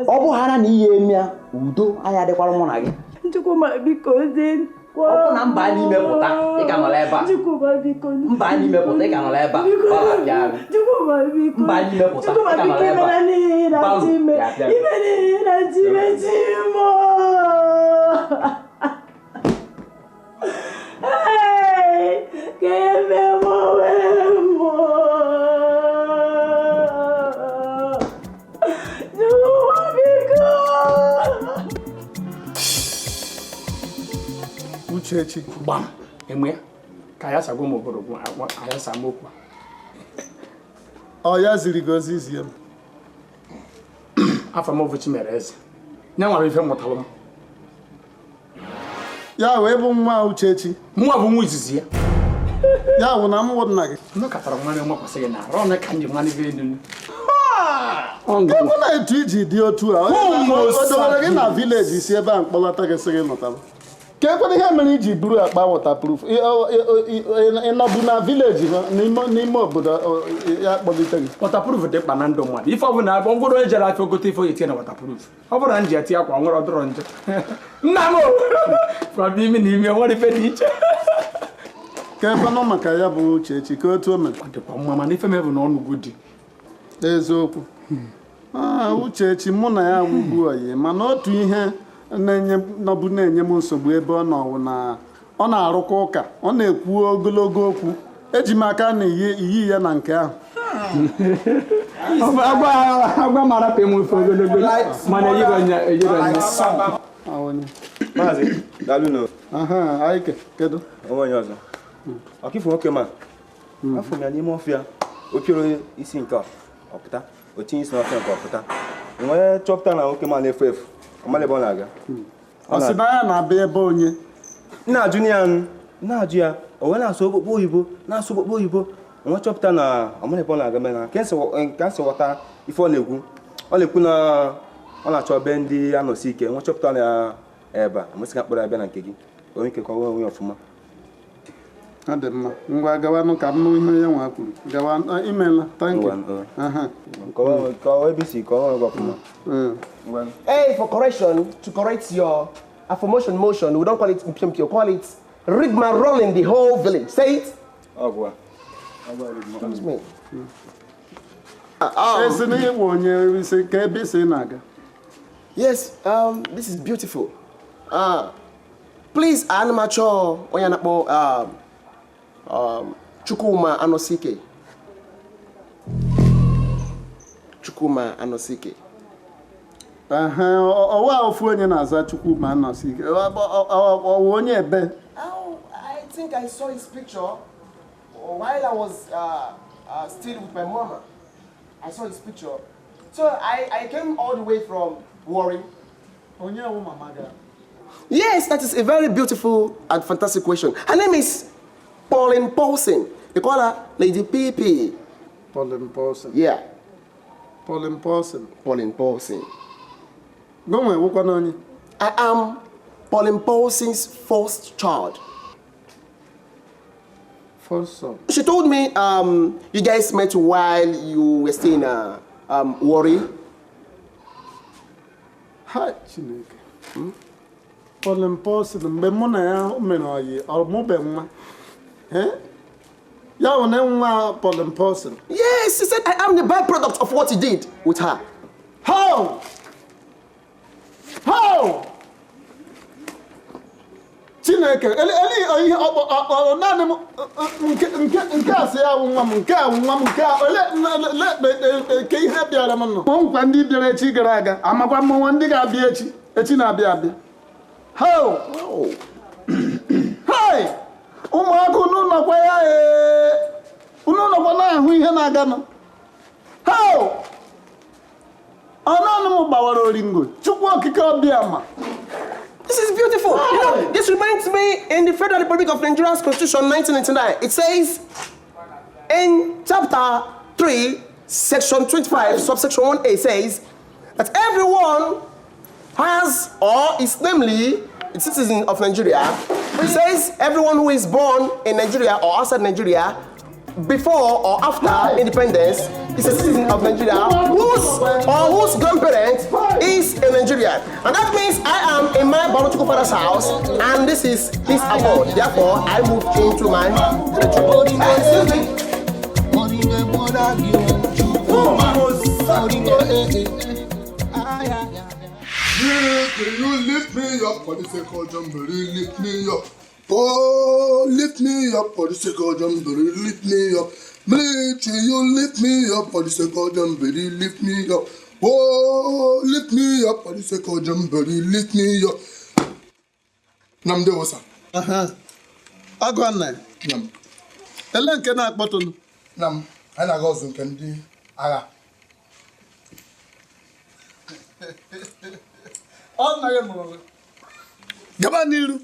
Ọ bụ hara na ihe eme ya, udo anyị adịkwara mụ na gị. Chukwuma biko, ọ bụ na mba n'ime pụta ị ka nọrọ ebe a. Mba n'ime pụta ị ka nọrọ ebe a. Mba n'ime pụta ị ka nọrọ ebe a. Uchechi gbam enwe ka ya sagwo m obodo aya sam okwu. Ọ ya ziri gị ozi zie m. Afọ m bụ Chimereze. Nya nwere ife mụtalụ m. Ya wee bụ nwa Uchechi. Mụnwa bụ nwa izizi ya. Ya wụ na m wụ nna gị. Nnọkọtara nwanne m kwasị gị na arụ ọnụ ka njem nwanne ebe enu. Ebe na etu iji dị otu a, o dowere gị na vileji si ebe a mkpọlata gị sị gị nọtara. Ka ekwere ihe mere iji buru akpa waterproof ịnọbụ na vileji n'ime obodo ya kpọlite gị. Waterproof dị mkpa na ndụ mmadụ. Ife ọbụla ọ bụrụ onye jere afịa ogote ife oyi tinye na waterproof. Ọ bụrụ na m ji eti akwa nwere ọdụrọ njọ. Nna m from ime na ime nwere ife dị iche. Ka ebe nọ maka ya bụ Uchechi ka otu o mere. Ọ dịkwa mma mana ife m bụ na ọnụgwu dị. Eziokwu. Uchechi mụ na ya wugbu oyi mana otu ihe nọbụ na-enye m nsogbu ebe ọ nọ na ọ na-arụkwa ụka, ọ na-ekwu ogologo okwu. Eji m aka na iyi ya na nke ahụ. Agwa mara pa enwe ogologo mana eyiri onye. Maazị, daalụ nụ. Aha, Aike, kedu? Onwe onye ọzọ. Ọkịfụ nwoke ma afọ m ya n'ime ọfịa, o pioro isi nke ọpụta, o tinye isi n'ọfịa nke ọpụta. Nwee chọpụta na nwoke ma na-efu efu. Ọ ebe ọ na-aga. Ọ sị na ya na-abịa ebe onye. Na-ajụ ya na-ajụ ya, o wee na-asụ okpokpo oyibo, na-asụ okpokpo oyibo. Nwa chọpụta na ọ ebe ọ na-aga mere na nke nsị ghọta ife ọ na-ekwu. Ọ na-ekwu na ọ na-achọ ebe ndị anọsi ike. Nwa chọpụta na ebe a, amasị ka mkpọrọ abịa na nke gị. Onye ike kọwa onwe ya ọfụma. Ọ dị mma. Ngwa gawanụ ka m nụ ihe ya nwa kwuru. Gawa imeela. Thank you. Kọwa ebe isi kọwa onwe gị ọfụma. Hey, for correction, to correct your affirmation motion, we don't call it mpio, call it rigmarole in the whole village. Say it. Ogwa. Excuse me. Yes, this is beautiful. Please, Anamacho Oyanakpo, Chukwuma Anosike. Chukwuma Anosike. Ọwa ofu onye na-aza Chukwuma Nọsike. Ọwụ onye ebe? Oh, I think I saw his picture while I was still with my mama. I saw his picture. So I came all the way from Warri. Onye wụ mama gị? Yes, that is a very beautiful and fantastic question. Her name is Pauline Paulson. They call her Lady PP. Pauline Paulson. Yeah. Pauline Paulson. Pauline Paulson. Go on, wụkwa n'onye? I am Pauline Paulson's first child. First son. She told me you guys met while you were still in Warri. Ha, Chineke. Pauline Paulson, mgbe mụ na ya mere ọyị, ọ mụbe nwa. Ya wụ na nwa Pauline Paulson. Yes, she said I am the byproduct of what he did with her. How? How? Chineke, ele ihe ọ naanị m nke a sị ya wụ nwa m, nke a wụ nwa m, nke a ole ke ihe bịara m nọ. Nkwa ndị bịara echi gara aga, amakwa mmọnwụ ndị ga-abịa echi, echi na-abịa abịa. How? Hey! Ụmụaka unu nọkwa ya ee! Unu nọkwa na-ahụ ihe na-aganụ. How? Ọnụ m gbawara oringo, Chukwu okike ọbịa ma. This is beautiful. You know, this reminds me in the Federal Republic of Nigeria's Constitution 1999. It says in chapter 3, section 25, subsection 1A says that everyone has or is namely a citizen of Nigeria. It says everyone who is born in Nigeria or outside Nigeria before or after independence is a citizen of Nigeria whose or whose grandparent is a Nigerian. And that means I am in my biological father's house and this is his abode. Therefore, I moved into my territory. Excuse me. Can you lift me up for the sake of jamboree? Lift me up. Oh, lift me up for the sake of jamboree. Lift me up. Military, you lift me up for the sake of jamboree. Lift me up. Oh, lift me up for the sake of jamboree. Lift me up. Namde wosa. Agwa nna. Nam. Ele nke na-akpọtụnụ. Nam, anyị na-aga ọzụ nke ndị agha. Ọ nna gị mụrụ gị. Gaba n'iru.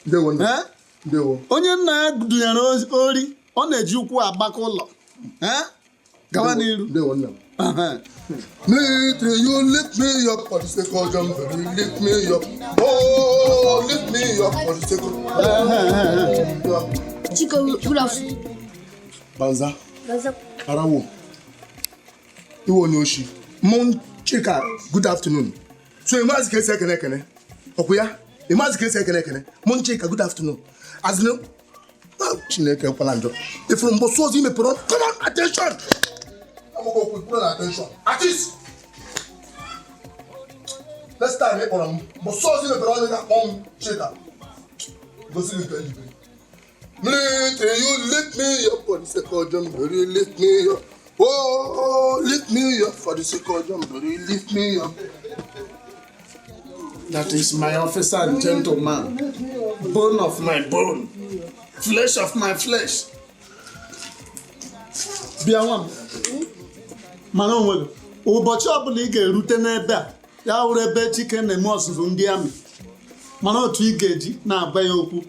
Ndewo nna. Ndewo. Onye nna ya dunyere ori, ọ na-eji ụkwụ agbakọ ụlọ. Gaba n'iru. Ndewo nna. Military, you lift me up for the sake of jamboree. Lift me up. Oh, lift me up for the sake of. Chike, good afternoon. Banza. Banza. Arawo. Iwo onye oshi. Mụ Chika, good afternoon. So ịmazi ka esi ekene ekene? Ọkwụ ya? Ịmazi ka esi ekene ekene? Mụ Chika, good afternoon. As in, Chineke ekwela njọ. Ifuru mbọsụ ọzọ imepere ọnụ. Come on, attention! Amụgo okwu ikwuru na attention. Artist! Next time ị kpọrọ m, mbọsụ ọzọ imepere ọnụ ga-akpọ m Chika. Gosi gị nke njibiri. Military, you lift me up for the sake of jamboree, lift me up. Oh, lift me up for the sake of jamboree, lift me up. That is my officer and gentleman, bone of my bone, flesh of my flesh. Bịa nwa m, mara onwe gị, ụbọchị ọbụla ị ga-erute n'ebe a, ya wụrụ ebe Chike na-eme ọzụzụ ndị amị, mara otu ị ga-eji na-agba ya okwu.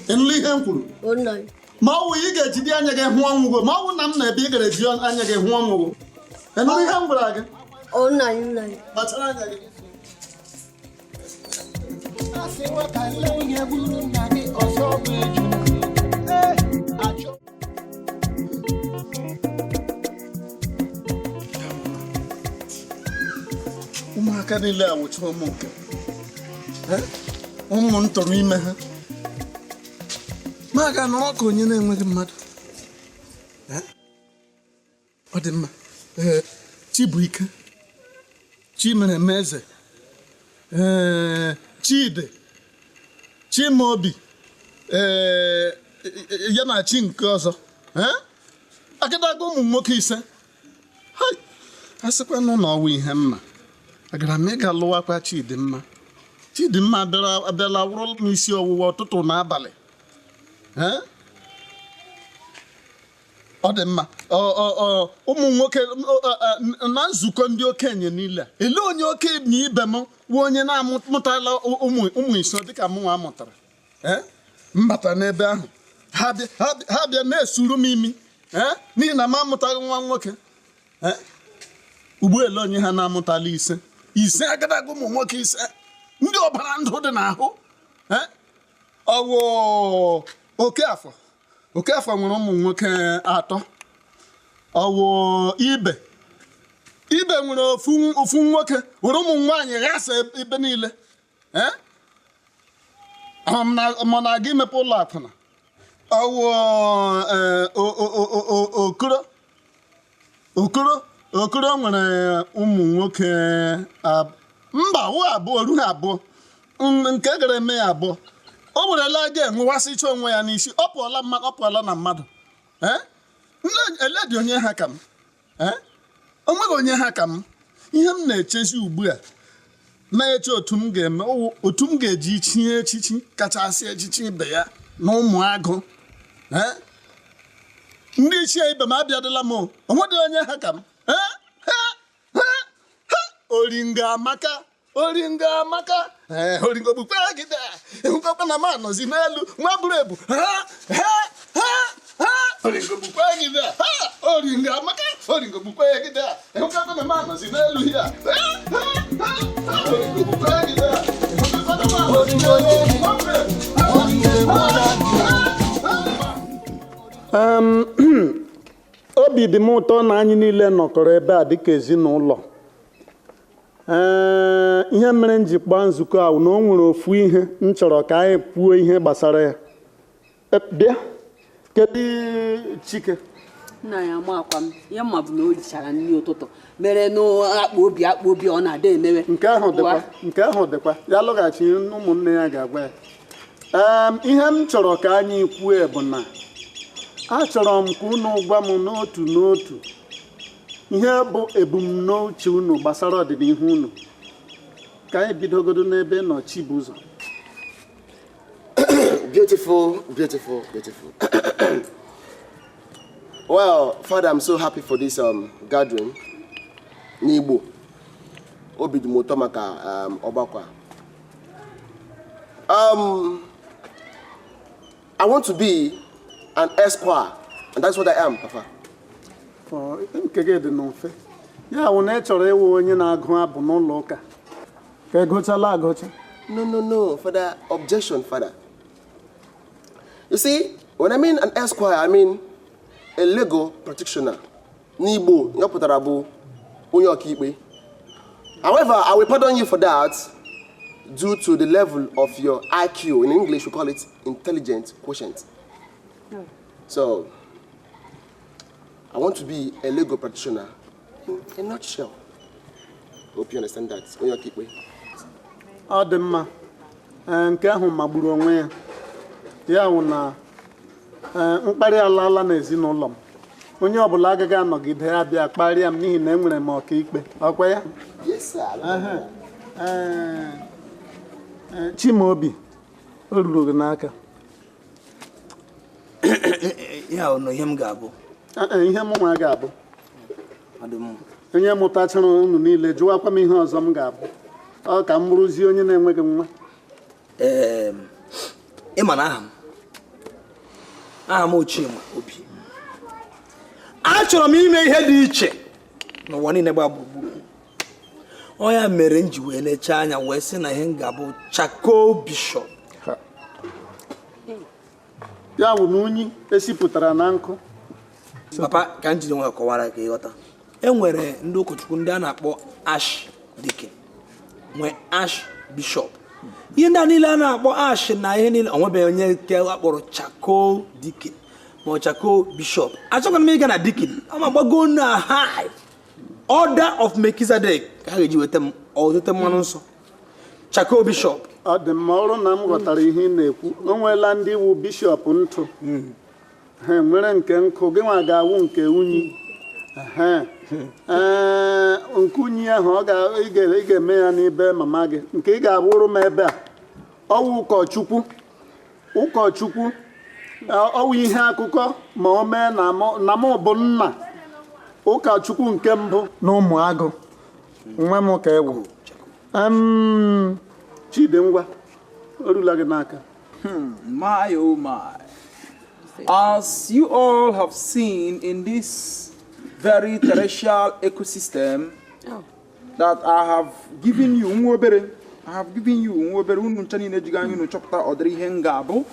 Ị nụla ihe m kwuru? Ma ọ wụ ị ga-ejide anya gị hụ ọnwụ gị, ma ọ wụ na m na ebe ị ga-eji anya gị hụ ọnwụ gị. Ị nụla ihe m gwara gị? Kpachara anya gị. Ụmụaka niile awụcha ụmụ nke ụmụ m tọrọ ime ha ma ga nọrọ ka onye na-enweghị mmadụ. Ọ dị mma. Chibuike, Chimeremeze, Chidi, Chimaobi, ya na chi nke ọzọ. Agadaga ụmụ nwoke ise. A sịkwa na ọwụ ihe mma. Agara m ịga lụwakwa Chidimma. Chidimma abịala wụrụ m isi ọwụwa ụtụtụ na abalị. Ọ dị mma. Ụmụ nwoke na nzukọ ndị okenye niile, ele onye okenye ibe m wụ onye na-amụtala ụmụ iso dịka mụ nwa mụtara. Mbata n'ebe ahụ ha bịa na-esuru m imi n'ihi na m amụtaghị nwa nwoke. Ugboelu onye ha na-amụtala ise ise agadaga ụmụ nwoke ise ndị ọbara ndụ dị n'ahụ. Ọwụ Okafọ Okafọ nwere ụmụ nwoke atọ. Ọwụ Ibe Ibe nwere ofu nwoke were ụmụ nwaanyị ghasa ebe niile. Ma na-aga imepe ụlọ akwụna. Ọwụ Okoro Okoro Okoro nwere ụmụ nwoke mba wụ abụọ ruo abụọ nke gara eme ya abụọ. O werela ga enwewasịcha onwe ya n'isi. Ọ pụọla mmadụ, ọ pụọla na mmadụ. Eledi onye ha ka m, o nweghị onye ha ka m. Ihe m na-echezi ugbu a na-eche otu m ga-eme, otu m ga-eji chie echichi kachasị echichi ibe ya na ụmụ agụ. Ndị ichie ibe m abịadịla m, o nweghị onye ha ka m. Oringo amaka, oringo amaka, oringo gbukwe gide ehukọkwa na m anọzi n'elu nwa buru ebu. Oringo gbukwe gide, oringo amaka, oringo gbukwe gide ehukọkwa na m anọzi n'elu ya. Oringo gbukwe gide ehukọkwa na m anọzi n'elu nwa buru ebu. Obi dị m ụtọ na anyị niile nọkọrọ ebe a dịka ezinụlọ. Ee, ihe mere m ji kpọọ nzukọ ahụ na o nwere ofu ihe m chọrọ ka anyị kwuo ihe gbasara ya. Bịa, kedu Chike? Nna ya ama akwa m, ihe mma bụ na o richara nri ụtụtụ mere n'akpa obi ọ na-ada emewe. Nke ahụ dịkwa, nke ahụ dịkwa. Ya lọghachi ụmụnne ya ga-agwa ya. Ihe m chọrọ ka anyị kwuo bụ na achọrọ m ka unu gwa m n'otu n'otu ihe bụ ebumnuche unu gbasara ọdịnihu unu. Ka anyị bidogodo n'ebe nọ Chibụzọ. Beautiful, beautiful, beautiful. Well, Father, I'm so happy for this gathering. N'Igbo, obi dị m ụtọ maka ọgbakọ a. I want to be an esquire, and that's what I am, Papa. Nke gị dị n'mfe. Ya wụ na ị chọrọ ịwụ onye na-agụ abụ n'ụlọ ụka. Ka ị gụchala agụcha? No, no, no, Father. Objection, Father. You see, when I mean an esquire, I mean a legal practitioner. N'Igbo, ya pụtara bụ onye ọkaikpe. However, I will pardon you for that due to the level of your IQ. In English, we call it intelligent quotient. So, I want to be a legal practitioner in a nutshell. Hope you understand that. Onye ọkaikpe. Ọ dị mma. Nke ahụ magburu onwe ya. Ya wụ na mkparị alaala n'ezinụlọ m. Onye ọbụla agaghị anọgide ya bịa kparịa m n'ihi na enwere m ọkaikpe. Ọkwa ya? Yes, sir. Chimaobi, o ruru gị n'aka. Ya ọ nọ ihe m ga-abụ. Ihe m nwa ga-abụ. Onye mụtachara unu niile jụwakwa m ihe ọzọ m ga-abụ. Ọ ka m bụrụzie onye na-enweghị nwa. Ị ma na aha m Chima Obi. Achọrọ m ime ihe dị iche n'ụwa niile gba gburugburu. Ọ ya mere m ji wee lechaa anya wee sị na ihe m ga-abụ charcoal bishop. Ya wụ na unyi esipụtara na nkụ. Papa, ka m jiri nwayọọ kọwara ka ịghọta. E nwere ndị ụkọchukwu ndị a na-akpọ ash deacon, nwee ash bishop. Ihe ndị a niile a na-akpọ ash na ihe niile, o nwebeghị onye nke akpọrọ charcoal deacon ma ọ charcoal bishop. Achọghị m ịga na deacon, ama gbago na high order of Melchizedek ka ha ga-eji weta m ọtụtụ mmanụ nsọ. Charcoal bishop. Ọ dị mma, ọrụ na m ghọtara ihe ị na-ekwu. O nweela ndị wu bishọp ntụ, ha nwere nke nkụ, gị nwa ga-awụ nke unyi. Ee, nke unyi ahụ ị ga-eme ya n'ibe mama gị, nke ị ga-abụrụ m ebe a. Ọwụ ụkọchukwu, ụkọchukwu, ọwụ ihe akụkọ ma o mee na mụ bụ nna ụkọchukwu nke mbụ na Ụmụagụ. Nwa m ka ewu. Chidi, ngwa, o rula gị n'aka. My oh my. As you all have seen in this very terrestrial ecosystem that I have given you, nwa obere, I have given you nwa obere, unu ncha niile jiga anya unu chọpụta ọdịrị ihe m ga-abụ,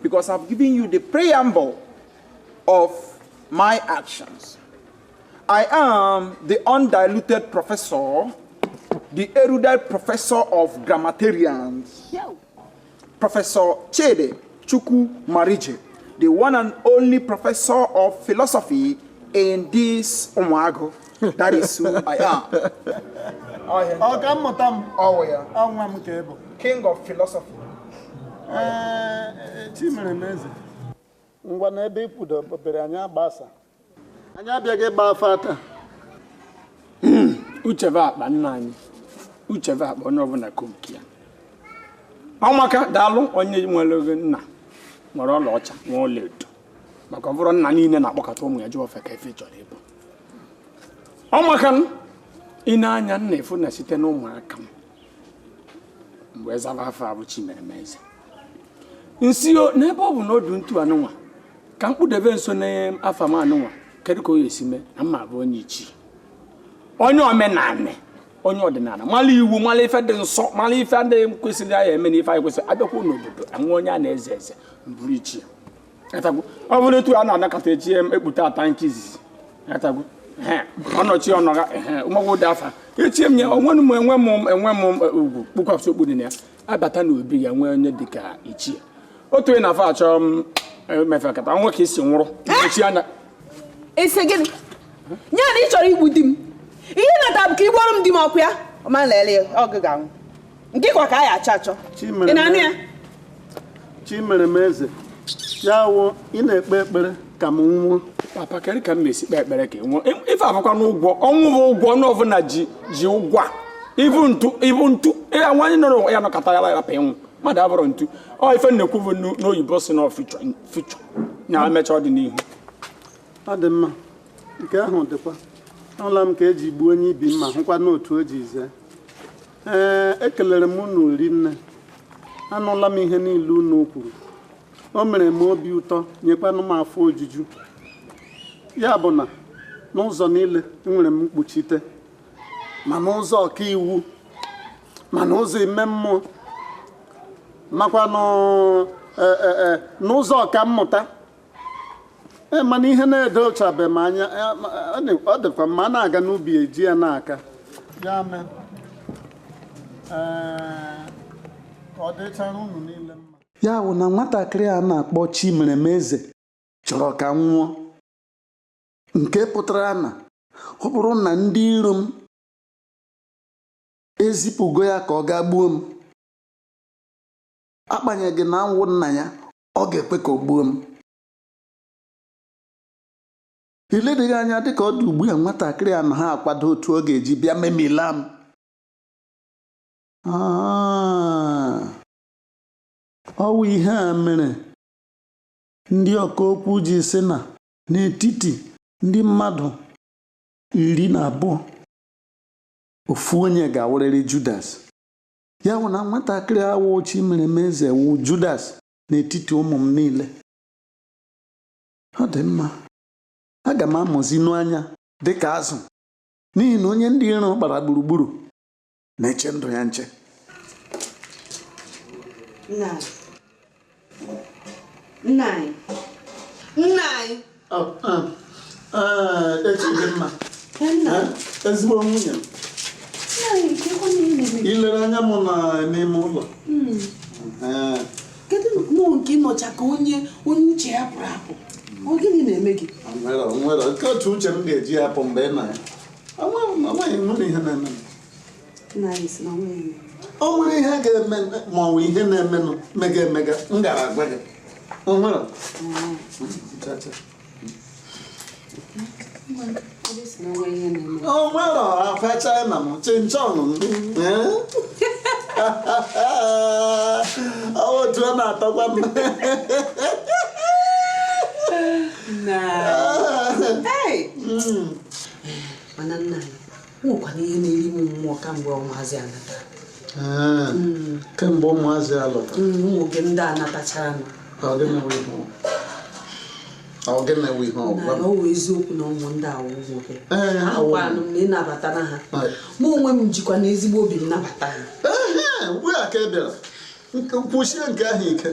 because I've given you the preamble of my actions. I am the undiluted professor, the erudite professor of grammatarians, Professor Chede Chukwu Marije, the one and only professor of philosophy in this Umuagu. That is who I am. Ọka mmụta m. Ọwụ ya. Ọnwa m ka ị bụ. King of philosophy. Ee, Chimeremeze, ngwa, na ebe ikwudobere anyị agbasa, anyị abịaghị ịgba afa taa. Uchebe akpa nna anyị, uchebe akpa onye ọbụla komki ya. Ọmaka, daalụ. Onye nwere oge nna nwere ọlaọcha, nwee ọlaedo, maka ọ bụrụ nna niile na-akpọkọta ụmụ ya jụọ ofe ka efe chọrọ ịbụ. Ọmaka ị na-anya nna efu na site na ụmụaka m mgbe zaba afọ abụ Chimeremeze nsi o n'ebe ọ bụ na ọdụ ntu anụnwa ka mkpụdebe nso n'afa m anụnwa. Kedu ka o esi mee na mma bụ onye ichie, onye omenanị, onye ọdịnala, mara iwu, mara ife dị nsọ, mara ife ndị kwesịrị anyị eme na ife anyị kwesịrị abịakwa n'obodo enwe onye a na-eze eze mbụrụ ichie. Atagwo, ọ bụrụ etu a na-anakọta echie m ekpute ata nke izizi, atagwo ọnọchi ọnọga ụmụgwụ dị afa echie m ya onwe m, enwe m enwe m ugwu kpukwasị okpu dị na ya abata n'obi ya nwee onye dịka ichie otu onye na-afọ achọ m emefe kata nwa ka esi nwụrụ echi anya. Ese gịnị ya na ị chọrọ igbu di m? Ihe nata bụ ka ị gbuoro m di m ọkụ ya ọma lele ọgụ ga-anwụ nke kwa ka a ya achọ achọ. Ị na-anụ ya? Chimeremeze, ya wụ ị na-ekpe ekpere ka m nwụọ? Papa, kedu ka m na-esi kpe ekpere ka ị nwụọ? Ife afụkwa n'ụgwọ ọnwụ bụ ụgwọ onye ọbụla ji ji ụgwọ a ibu ntu ibu ntu ya nwaanyị nọrọ ya nọkọta ya rapụ ịnwụ mmadụ abụrụ ntu. Ọ ife na-ekwu bụ n'oyibo si na future na emecha ọdịnihu. Ọ dị mma, nke ahụ dịkwa. Ahụla m ka eji gbuo onye ibi mma, hụkwa n'otu o ji zee. Ee, ekelere m unu rinne. Anụla m ihe niile unu kwuru. O mere m obi ụtọ, nyekwanụ m afọ ojuju. Ya bụ na n'ụzọ niile enwere m mkpuchite, ma n'ụzọ ọkaiwu, ma n'ụzọ ime mmụọ, makwa n'ụzọ ọka mmụta. Ee, mana ihe na-edochabe m anya, ọ dịkwa mma a na-aga n'ubi eji ya n'aka. Ya mee, ka ọ dịchara unu niile mma. Ya bụ na nwatakịrị a na-akpọ Chimeremeze chọrọ ka m nwụọ, nke pụtara na ọ bụrụ na ndị iro m ezipụgo ya ka ọ gaa gbuo m, agbanyeghị na nwụ nna ya, ọ ga-ekwe ka o gbuo m. Iledịghị anya dịka ọ dị ugbu a, nwatakịrị a na ha akwado otu ọ ga-eji bịa memila m. Ọ wụ ihe a mere ndị ọka okwu ji sị na n'etiti ndị mmadụ 12, ofu onye ga-awụrịrị Judas. Ya wụ na nwatakịrị awụ Chimeremeze wụ Judas n'etiti ụmụ m niile. Ọ dị mma, aga m amụzinu anya dịka azụ, n'ihi na onye ndị iro gbara gburugburu na-eche ndụ ya nche. Nna anyị, nna anyị, nna anyị. Echi dị mma, ezigbo nwunye m. Ilere anya m na n'ime ụlọ. Kedu nnọọ nke nọcha ka onye onye uche ya pụrụ apụ? Ọ gịnị na-eme gị? Nwere nke otu uche m ga-eji apụ mgbe ị nọ ya. Amaghị m ihe na-eme m. O nwere ihe ga-eme ma ọ bụ ihe na-emenụ mega emega m gara agwa gị. O nwere. O nwere akwa China m chinchọn m. Ọ otu ọ na-atọkwa m. Mana nna anyị, nwekwana ihe na-eri m mmụọ kamgbe ụmụazị anatara. Kemgbe ụmụazị alọtara? Ụmụ oge ndị anatachara. Ọ gịnị wụ ihe ọgwa? Ọ wụ eziokwu na ụmụ ndị awụ nwoke. Ahụkwanụ m na ị nabatara ha. Mụ onwe m jikwa na ezigbo obi m nabata ha. Ugbu a ka ị bịara kwụsie nke ahụ ike.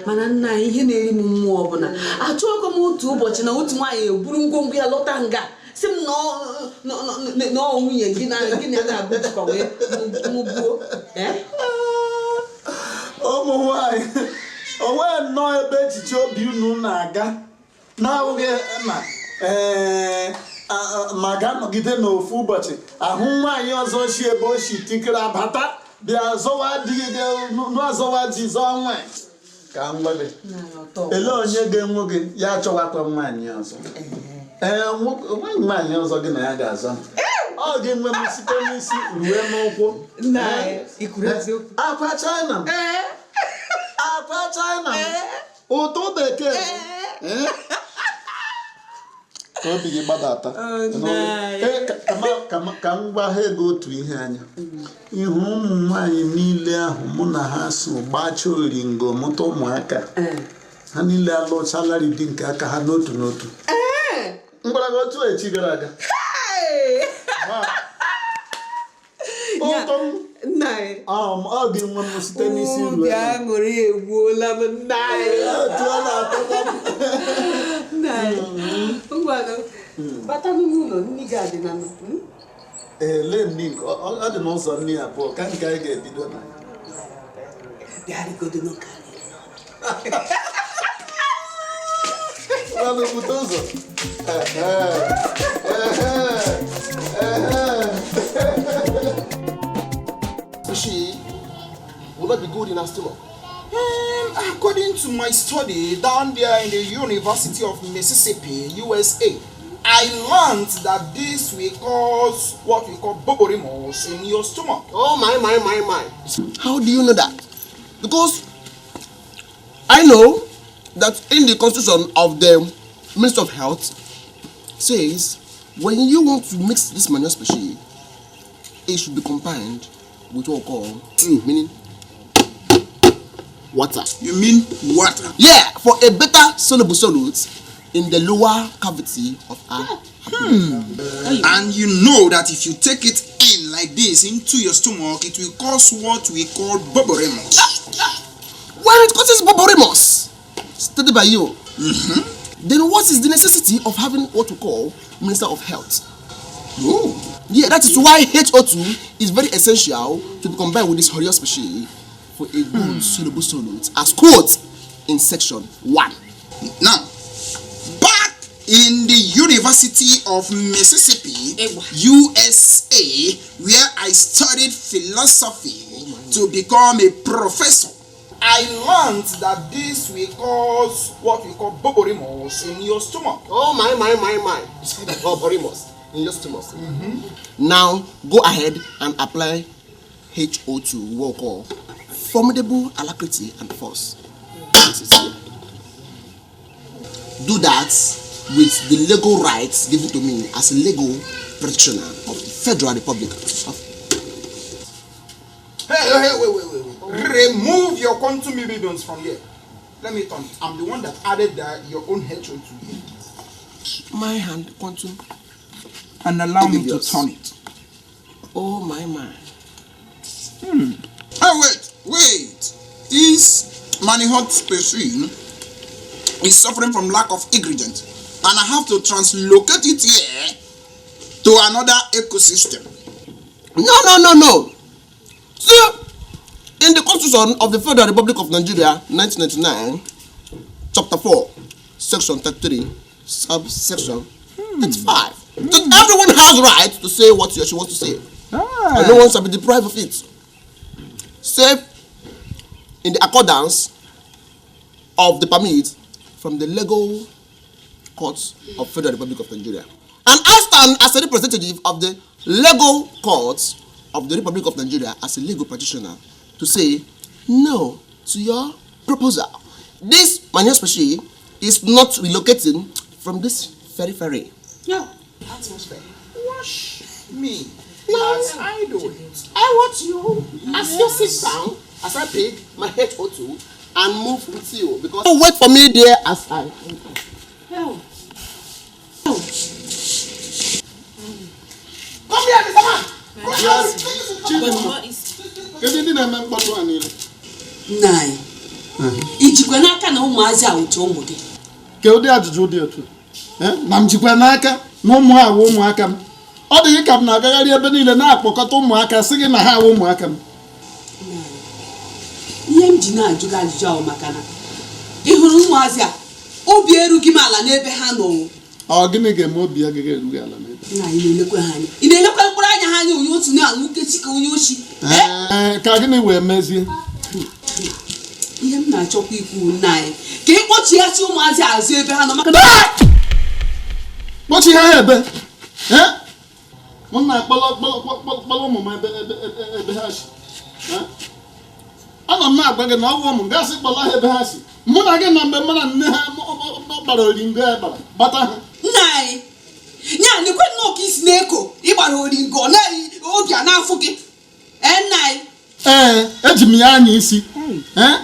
Mana nna anyị, ihe na-eri m mmụọ ọbụla achọghị m otu ụbọchị na otu nwaanyị eburu ngwongwo ya lọta nga si m na ọ nwunye gị na gị na-abụ jikwa wee mụgbuo. Ụmụ nwaanyị onwe nnọọ ebe echiche obi unu na-aga na-awụghị ma ma ga-anọgide n'ofu ụbọchị ahụ nwaanyị ọzọ si ebe o si tikere abata bịa zọwa di gị azọwa ji zọọ nwaanyị. Ka m gwa gị, ele onye ga-enwe gị ya achọwakwa nwaanyị ọzọ. Ee, nwaanyị nwaanyị ọzọ gị na ya ga-azọ. Ọ gị nwe m site n'isi rue n'ụkwụ. Akwa China m, akwa China m, ụtụ bekee. Ka obi gị gbadata. Ka m gwa ha ego otu ihe anya. Ihu ụmụ nwaanyị niile ahụ mụ na ha so gbachaa oringo mụta ụmụaka, ha niile alụchalarị di nke aka ha n'otu n'otu. M gwara gị otu echi gara aga. Ụtọ m ọ dị nwe m site n'isi ruo obi aṅụrị egbuola m nna anyị. Otu ọ na-atọkwa m. Nna anyị, ngwanụ bata n'ụlọ nni gị adị na Ele nni nke ọ dị n'ụzọ nni abụọ ka nke anyị ga-ebido na bịarịgodo n'ụka. Ngwanụ bute ụzọ. She will not be good in her stomach. According to my study down there in the University of Mississippi, USA, I learned that this will cause what we call borborygmus in your stomach. Oh my, my, my, my. How do you know that? Because I know that in the constitution of the Ministry of Health says when you want to mix this manure species, it should be combined with what we call two, meaning water. You mean water? Yeah, for a better soluble solute in the lower cavity of our And you know that if you take it in like this into your stomach, it will cause what we call borborygmus. When it causes borborygmus, stated by you, then what is the necessity of having what we call Minister of Health? Oh. Yeah, that is why HO2 is very essential to be combined with this Horia species for a good soluble solute, as quote in section 1. Now, back in the University of Mississippi, USA, where I studied philosophy to become a professor, I learned that this will cause what we call borborygmus in your stomach. Oh my, my, my, my. Borborygmus in your stomach. Now, go ahead and apply HO2, what we call formidable alacrity and force. Do that with the legal rights given to me as a legal practitioner of the Federal Republic of... Hey, hey, wait, wait, wait, wait. Remove your quantum ribbons from here. Let me turn it. I'm the one that added your own HO2 here. My hand, quantum. And allow me to turn it. Oh, my, my. Oh, wait, wait. This manihot species is suffering from lack of ingredient, and I have to translocate it here to another ecosystem. No, no, no, no. See, in the Constitution of the Federal Republic of Nigeria, 1999, Chapter 4, Section 33, Subsection 35. That everyone has right to say what he or she wants to say. And no one shall be deprived of it, save in the accordance of the permit from the legal courts of Federal Republic of Nigeria. And I stand as a representative of the legal courts of the Republic of Nigeria as a legal practitioner to say no to your proposal. This Manya species is not relocating from this very ferry. No. Atmosphere. Wash me. No. As I do it. I want you as you sit down, as I pick my H O2 and move with you because you wait for me there as I. Hell. Come here, Mr. Man. Yes, Chidimma. Kedu ndị na-eme mkpọtụ a niile? Nna anyị, ijikwa n'aka na ụmụazị a wụcha ụmụ gị? Ke ụdị ajụjụ dị otu a? Eh, na m jikwa n'aka na ụmụ a wụ ụmụaka m? Ọ dị gị ka m na-agagharị ebe niile na-akpọkọta ụmụaka sị gị na ha awụ ụmụaka m? Ihe m ji na-ajụ gị ajụjụ ahụ maka na ị hụrụ ụmụazị a, obi erughị m ala n'ebe ha nọ o. Ọ gịnị ga-eme obi agaghị eru gị ala n'ebe? Nna anyị, na-elekwa ha anya, ị na-elekwa mkpụrụ anya ha anya, onye otu na-anwụ nkechi ka onye ochi. Ee, ka gịnị wee mezie? Ihe m na-achọkwa ikwu, nna anyị, ka ị kpọchighachi ụmụazị azụ ebe ha nọ maka na Kpọchi ha ebe? Ee, m na-akpọrọ kpọrọ ụmụ m ebe ebe ebe ebe ha si? Ee? Anọ m na-agwa gị na ọwụ ụmụ m gasị kpọrọ ha ebe ha si. Mụ na gị na mgbe mụ na nne ha gbara oringo ya gbara gbata ha. Nna anyị, ya nekwe nnọọ ka isi na-eko ịgbara oringo na obi a na-afụ gị. Ee, nna anyị. Ee, eji m ya anya isi. Ee,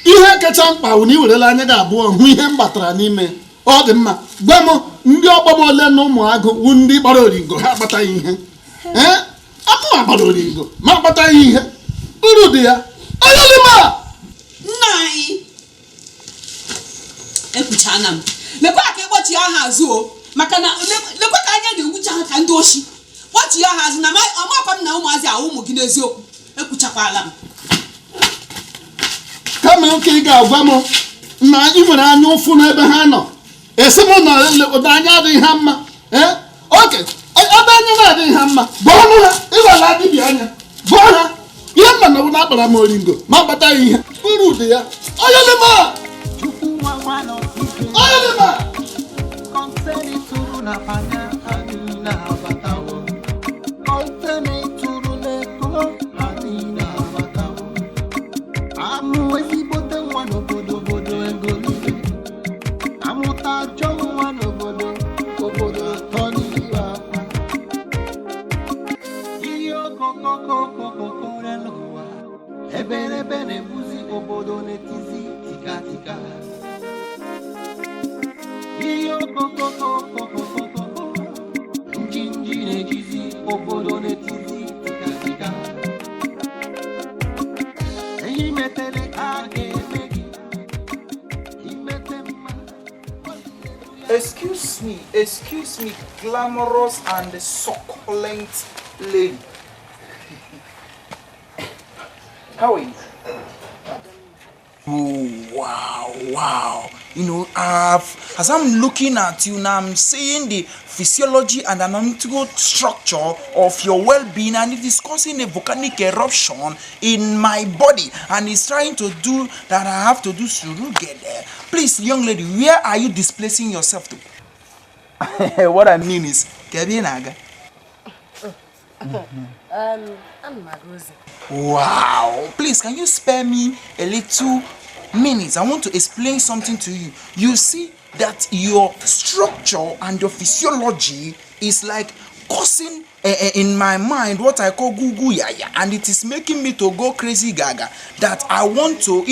ihe kacha mkpa bụ na ị werela anya gị abụọ hụ ihe m gbatara n'ime. Ọ dị mma, gwa m ndị ọgbọ m ole na ụmụ agụ wu ndị gbara oringo ha agbataghị ihe. Ee, akụ gbara oringo ma agbataghị ihe, uru dị ya onye n'ime a. Nna anyị, ekwuchana m, lekwa ka ịkpọchi ha azụ o, maka na lekwa ka anya na-egwucha ha ka ndị oshi. Kpọchi ha azụ na amakwa m na ụmụazị ahụ ụmụ gị n'eziokwu. Ekwuchakwala m. Kama nke ị ga-agwa m na ị nwere anya ụfụ n'ebe ha nọ, esi m na anya adịghị ha mma. Ee, oke ebe anya na-adịghị ha mma, gwa ọnụ ha ịwala dibịa anya, gwa ha ihe mma na na akpara m oringo ma agbataghị ihe, uru dị ya onye n'ime a, onye n'ime a. Amụ ezigbote nwa n'obodo, obodo egolibe. Amụta ajọ nwa n'obodo, obodo atọ n'ihu akwa. Ihe okokokokokoko n'ụwa, eberebe na-ebuzi obodo n'etizi tika tika. Ihe okokokokokokoko, njinji na-ejizi obodo n'etizi tika tika. Ehi metere a ga-eme gị imete mma. Excuse me, excuse me, glamorous and succulent lady. How are you? Oh, wow. As I'm looking at you now, I'm seeing the physiology and anatomical structure of your well-being, and it is causing a volcanic eruption in my body, and it's trying to do that I have to do surugede. Please, young lady, where are you displacing yourself to? What I mean is, Kevin Aga. Ana m aga ozi. Wow. Please, can you spare me a little minute? I want to explain something to you. You see that your structure and your physiology is like causing in my mind what I call gugu yaya, and it is making me to go crazy gaga. That I want to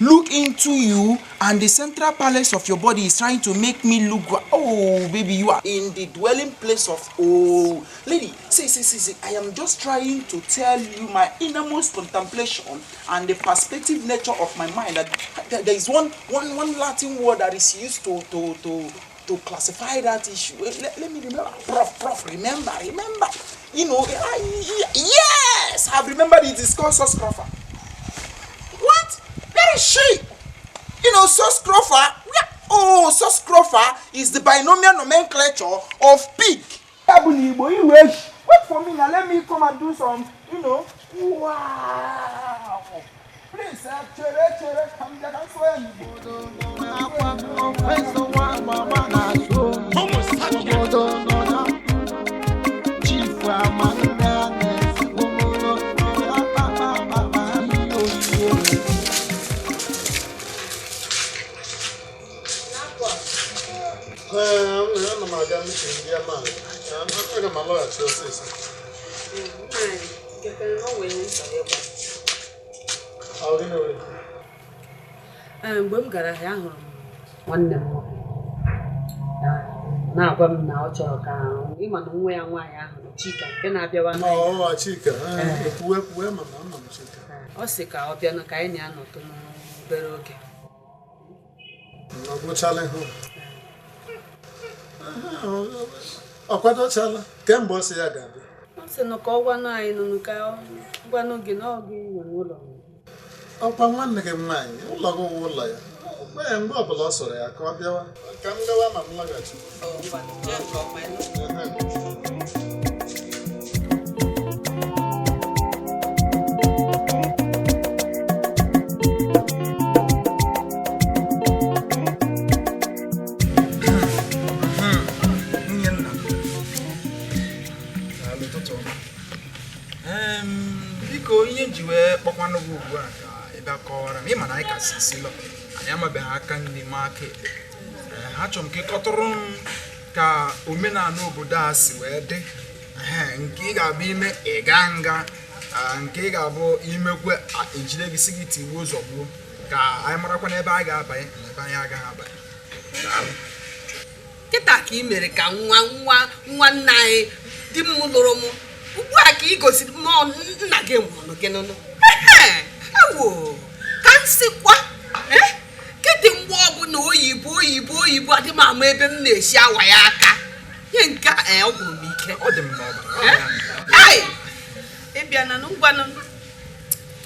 look into you, and the central palace of your body is trying to make me look. Oh, baby, you are in the dwelling place of. Oh, lady, see, see, see, see. I am just trying to tell you my innermost contemplation and the perspective nature of my mind. That there is one Latin word that is used to classify that issue. Let me remember. Prof, remember, remember. Yes, I've remembered it. It's called Soscrofa. What? Where is she? Soscrofa. Where? Oh, Soscrofa is the binomial nomenclature of pig. Wait for me now. Let me come and do some. Wow. Please, chere, chere, come here, come swear. Obodo nọ. na aga m alọghachi ọsịsọ. Ọ gịnị wee? Mgbe m gara ahịa, ahụrụ m nwanne m nwoke na-agwa m na ọ chọrọ ka ịma na nwa ya nwaanyị ahụ Chika nke na-abịawa n'ahịa. Chika, kwuwe kwuwe mana ama m Chika. Ọ sị ka ọ bịanụ ka anyị na-anọtụ n'obere oge. Ọ gwụchala ihu. Ọ kwadochala kemgbe ọ sị ya ga-abịa. Ọ sị nụ ka ọ gwanụ anyị nụnụ ka ọ gwanụ gị na ọ gị nwe ụlọ. Ọkwa nwanne gị nwaanyị, ụlọ gị wụ ụlọ ya. Mgbe ọbụla ọ sọrọ ya ka ọ bịawa. Ka m gawa ma m laghachi. Nwunye nna m, daalụ, ụtụtụ ọma. Biko, ihe nji wee kpọkwanụ gị ugbu a ka ị bịa kọwara m, ịma na anyị ka si si lọ anyị amabeghị aka nri ma aka ekpe. Achọrọ m ka ị kọtụrụ m ka omenala obodo a si wee dị. Nke ị ga-abụ ime ị gaa nga, nke ị ga-abụ imekwe ejide gị si gị tigbuo zọgbuo, ka anyị marakwa n'ebe anyị ga-abanye na ebe anyị agaghị abanye. Daalụ. Kịta ka ị mere ka nwa nwa nwanne anyị di m lụrụ m ugbu a ka ị gosiri m nna gị nwụrụ gị nụnụ. Ewo ka m sikwa kedị mgbe ọbụla oyibo oyibo oyibo adị m ama ebe m na-esi awa ya aka. Ihe nke a ọ gwụrụ m ike. Ọ dị m n'ọbara. Ị bịa na ngwanụ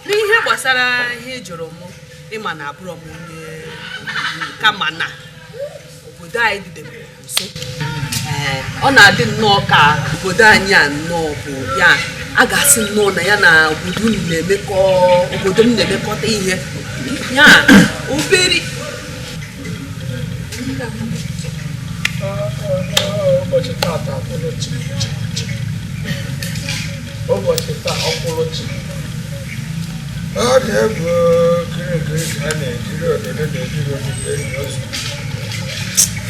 n'ihe gbasara ihe ị jụrụ m, ịma na abụrọ m onye kama na obodo anyị dịdebere nso. Ọ na-adị nnọọ ka obodo anyị a nnọọ bụ ya a ga-asị nnọọ na ya na obodo unu na-emekọ, obodo m na-emekọta ihe ya obere. Ụbọchị taata akwụrụ chi, ụbọchị taa ọkwụrụ chi. Ọ dị egwu kirikiri ka a na-ejiri ododo na-ejiri ogige enyi ozu.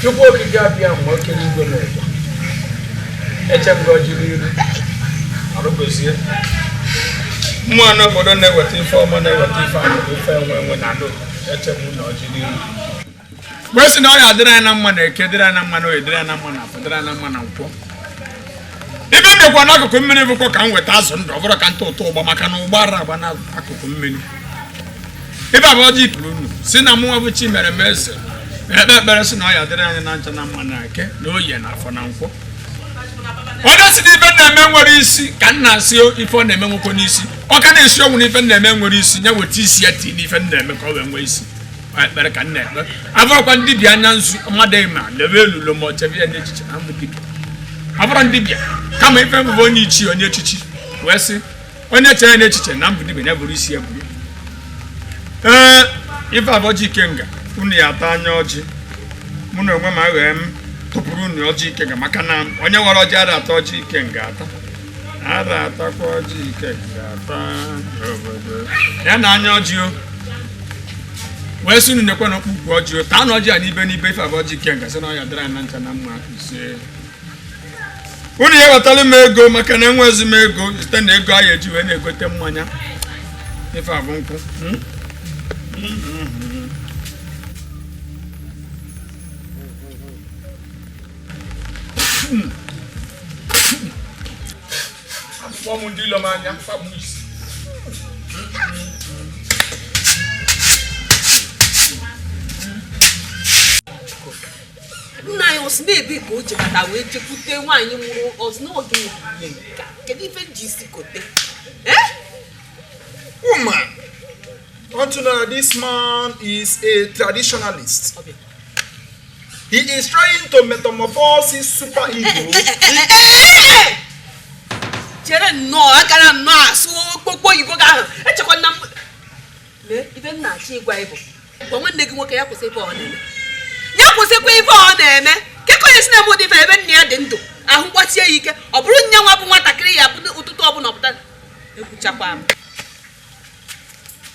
Chukwu okike abịa mgbe o kere igwe n'ụwa. Eche m gị ọjiri iru arụgozie mmụọ n'obodo na-eweta ife ọma, na-eweta ife akụ, ife enwe enwe na ndụ. Eche m na ọjiri iru mgbe sị na ọ ya adịrị anyị na mma na eke, dịrị anyị na mma na oye, dịrị anyị na mma na afọ, dịrị anyị na mma na nkwọ. Ibe m bịakwa n'akụkụ mmiri bụkwa ka m weta azụ ndụ, ọ bụrụ ka nta ụtọ ụgba, maka na ụgbọ ara agba n'akụkụ mmiri. Ibe abụọ ji pụrụ unu si na mụnwa bụ chi mere m eze, ekpe ekpere sị na ọ ya dịrị anyị na ncha na mma na eke na oye na afọ na nkwọ. Onye si na ife na-eme nwere isi ka m na-asị ife ọ na-eme nwekwe n'isi, ọ ka na-esi ọnwụ na ife na-eme nwere isi, ya weta isi ya tii n'ife na-eme ka ọ wee nwee isi. Ekpere ka m na-ekpe. Abụrụkwa ndị bịa anya nzu mmadụ ịma lebe elulo ma ọ chebe ya n'echiche na mbụ dibịa. Abụrụ ndị bịa kama ife mbụ onye ichie onye echichi wee sị onye chere n'echiche na mbụ dibịa ya bụrụ isi ya bụrụ. Ee, ife abụọ ji ikenga unu ya ata anya ọjị, mụ na onwe m aghee m tụpụrụ unu ọjị ikenga, maka na onye nwere ọjị ara ata ọjị ikenga ata ara atakwa ọjị ikenga ata n'obodo ya na anya ọjị o. Wee sị unu nekwe na okpukpu ọjị o, taa na ọjị a n'ibe n'ibe. Ife abụọ ji ikenga sị na ọ ya dịrị anyị na ncha na mma ise. Unu ya ewetara m ego maka na enwezi m ego site na ego anyị eji wee na-egote mmanya. Ife abụ nkwụ. Akpụkpọ m ndị ilo m anya mkpagbu isi. Nna anyị ọsị na-ebe ka o chekata wee chekwute nwaanyị mụrụ ọsị na oge nka kedu ife ji isi kote. Woman, don't you know that this man is a traditionalist? He is trying to metamorphose his super ego. Chere nnọọ akara nnọọ asụ okpokpo oyibo gị ahụ echekwa na lee ife m na-achọ ịgwa ịbụ gwa nwanne gị nwoke ya kwụsị ife ọ na-eme, ya kwụsịkwa ife ọ na-eme. Kekọ ya si na eme ụdị ife ebe nna ya dị ndụ ahụ gbasie ya ike, ọ bụrụ nne nwa bụ nwatakịrị ya bụ ụtụtụ ọbụla ọpụta ekwuchakwa m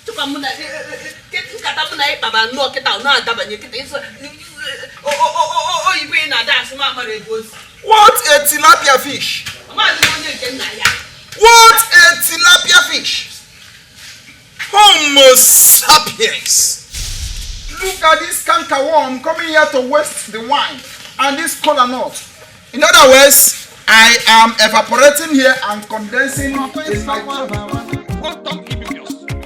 chụkwa mụ na nkata mụ na ịkpaba nnọọ kịta ọ na-adabanye kịta ịsụ oyibo ị na-ada asụ m amara ebe ozi. What a tilapia fish! What a tilapia fish! Homo sapiens! Look at this cankerworm coming here to waste the wine and this kola nut. In other words, I am evaporating here and condensing in my.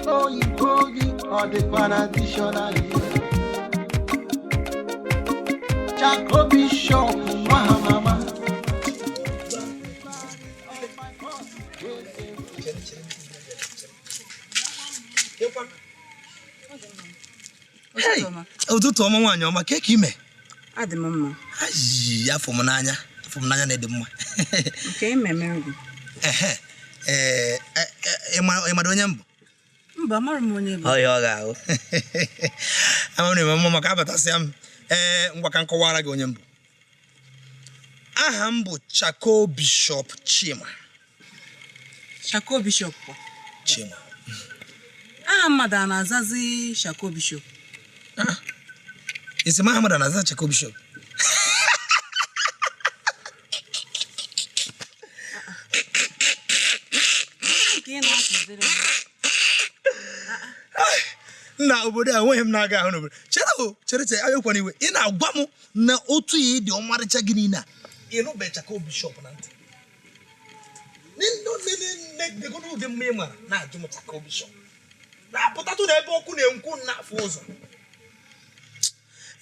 Oyibo gị ọ dịkwa na dictionary? Chako Bishop nwa ha mama. Hey, ụtụtụ ọma, nwaanyị ọma, ka ime? Adị m mma. Ayi, afọ m n'anya, afọ m n'anya na-ede mma. Nke ime mere gị? Ehe, ee, ịmado onye mbụ? Mba, amara m onye bụ. Ọ ya ọ ga-ahụ. Ama m na mma maka abatasịa m. Ee, ngwa, ka m kọwara gị onye mbụ. Aha m bụ Chako Bishop Chima. Shako Bishop kwa? Chima. Aha mmadụ a na-azazi Shako Bishop? Isi m aha mmadụ a na-aza Chako Bishop? Nke ị na-akụziri m? Nna, obodo a enweghị m na-aga ahụ n'obodo. Chere o, chere, chere, ayọkwana iwe. Ị na-agwa m na otu ya dị ọmarịcha gị niile a, ịnụbe Chako Bishop na ntị? Negodo ụdị mma ị mara na-ajụ m Chako Bishop na-apụtatụ na ebe ọkụ na-enwu n'afọ ụzọ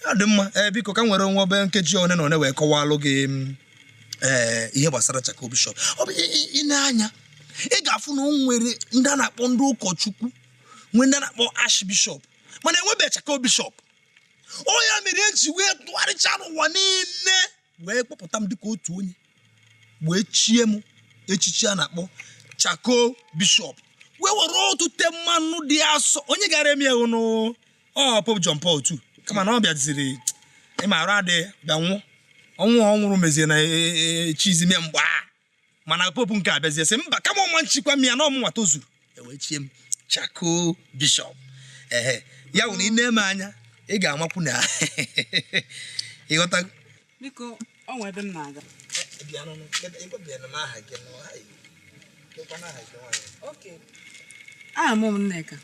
ya dị mma. Ee, biko, ka m nwere nwa obere nkeji one na one wee kọwalụ gị ee, ihe gbasara Chako Bishop. Ọ bụ ị na-anya, ị ga-afụ na o nwere ndị a na-akpọ ndị ụkọchukwu, nwee ndị a na-akpọ archbishop, mana enwebeghị Chako Bishop. Ọ ya mere eji wee tụgharịcha n'ụwa niile wee kpọpụta m dịka otu onye, wee chie m echichi a na-akpọ Chako Bishop, wee were otute mmanụ dị asọ. Onye gara eme ya nụ ọ Pope John Paul II, kama na ọ bịaziri ịma arụ adịghị, bịa nwụọ. Ọnwụ ọ nwụrụ mezie na chizime mgbe a. Mana pope nke a bịazie sị mba, kama ọma nchikwa m ya na ọmụnwa tozuru, ewee chie m Chako Bishop. Ehe, ya bụ na ị na-eme anya, ị ga-amakwu na ịghọta. Biko, ọ nwe ebe m na-aga. Aha gị? Aha m Nneka.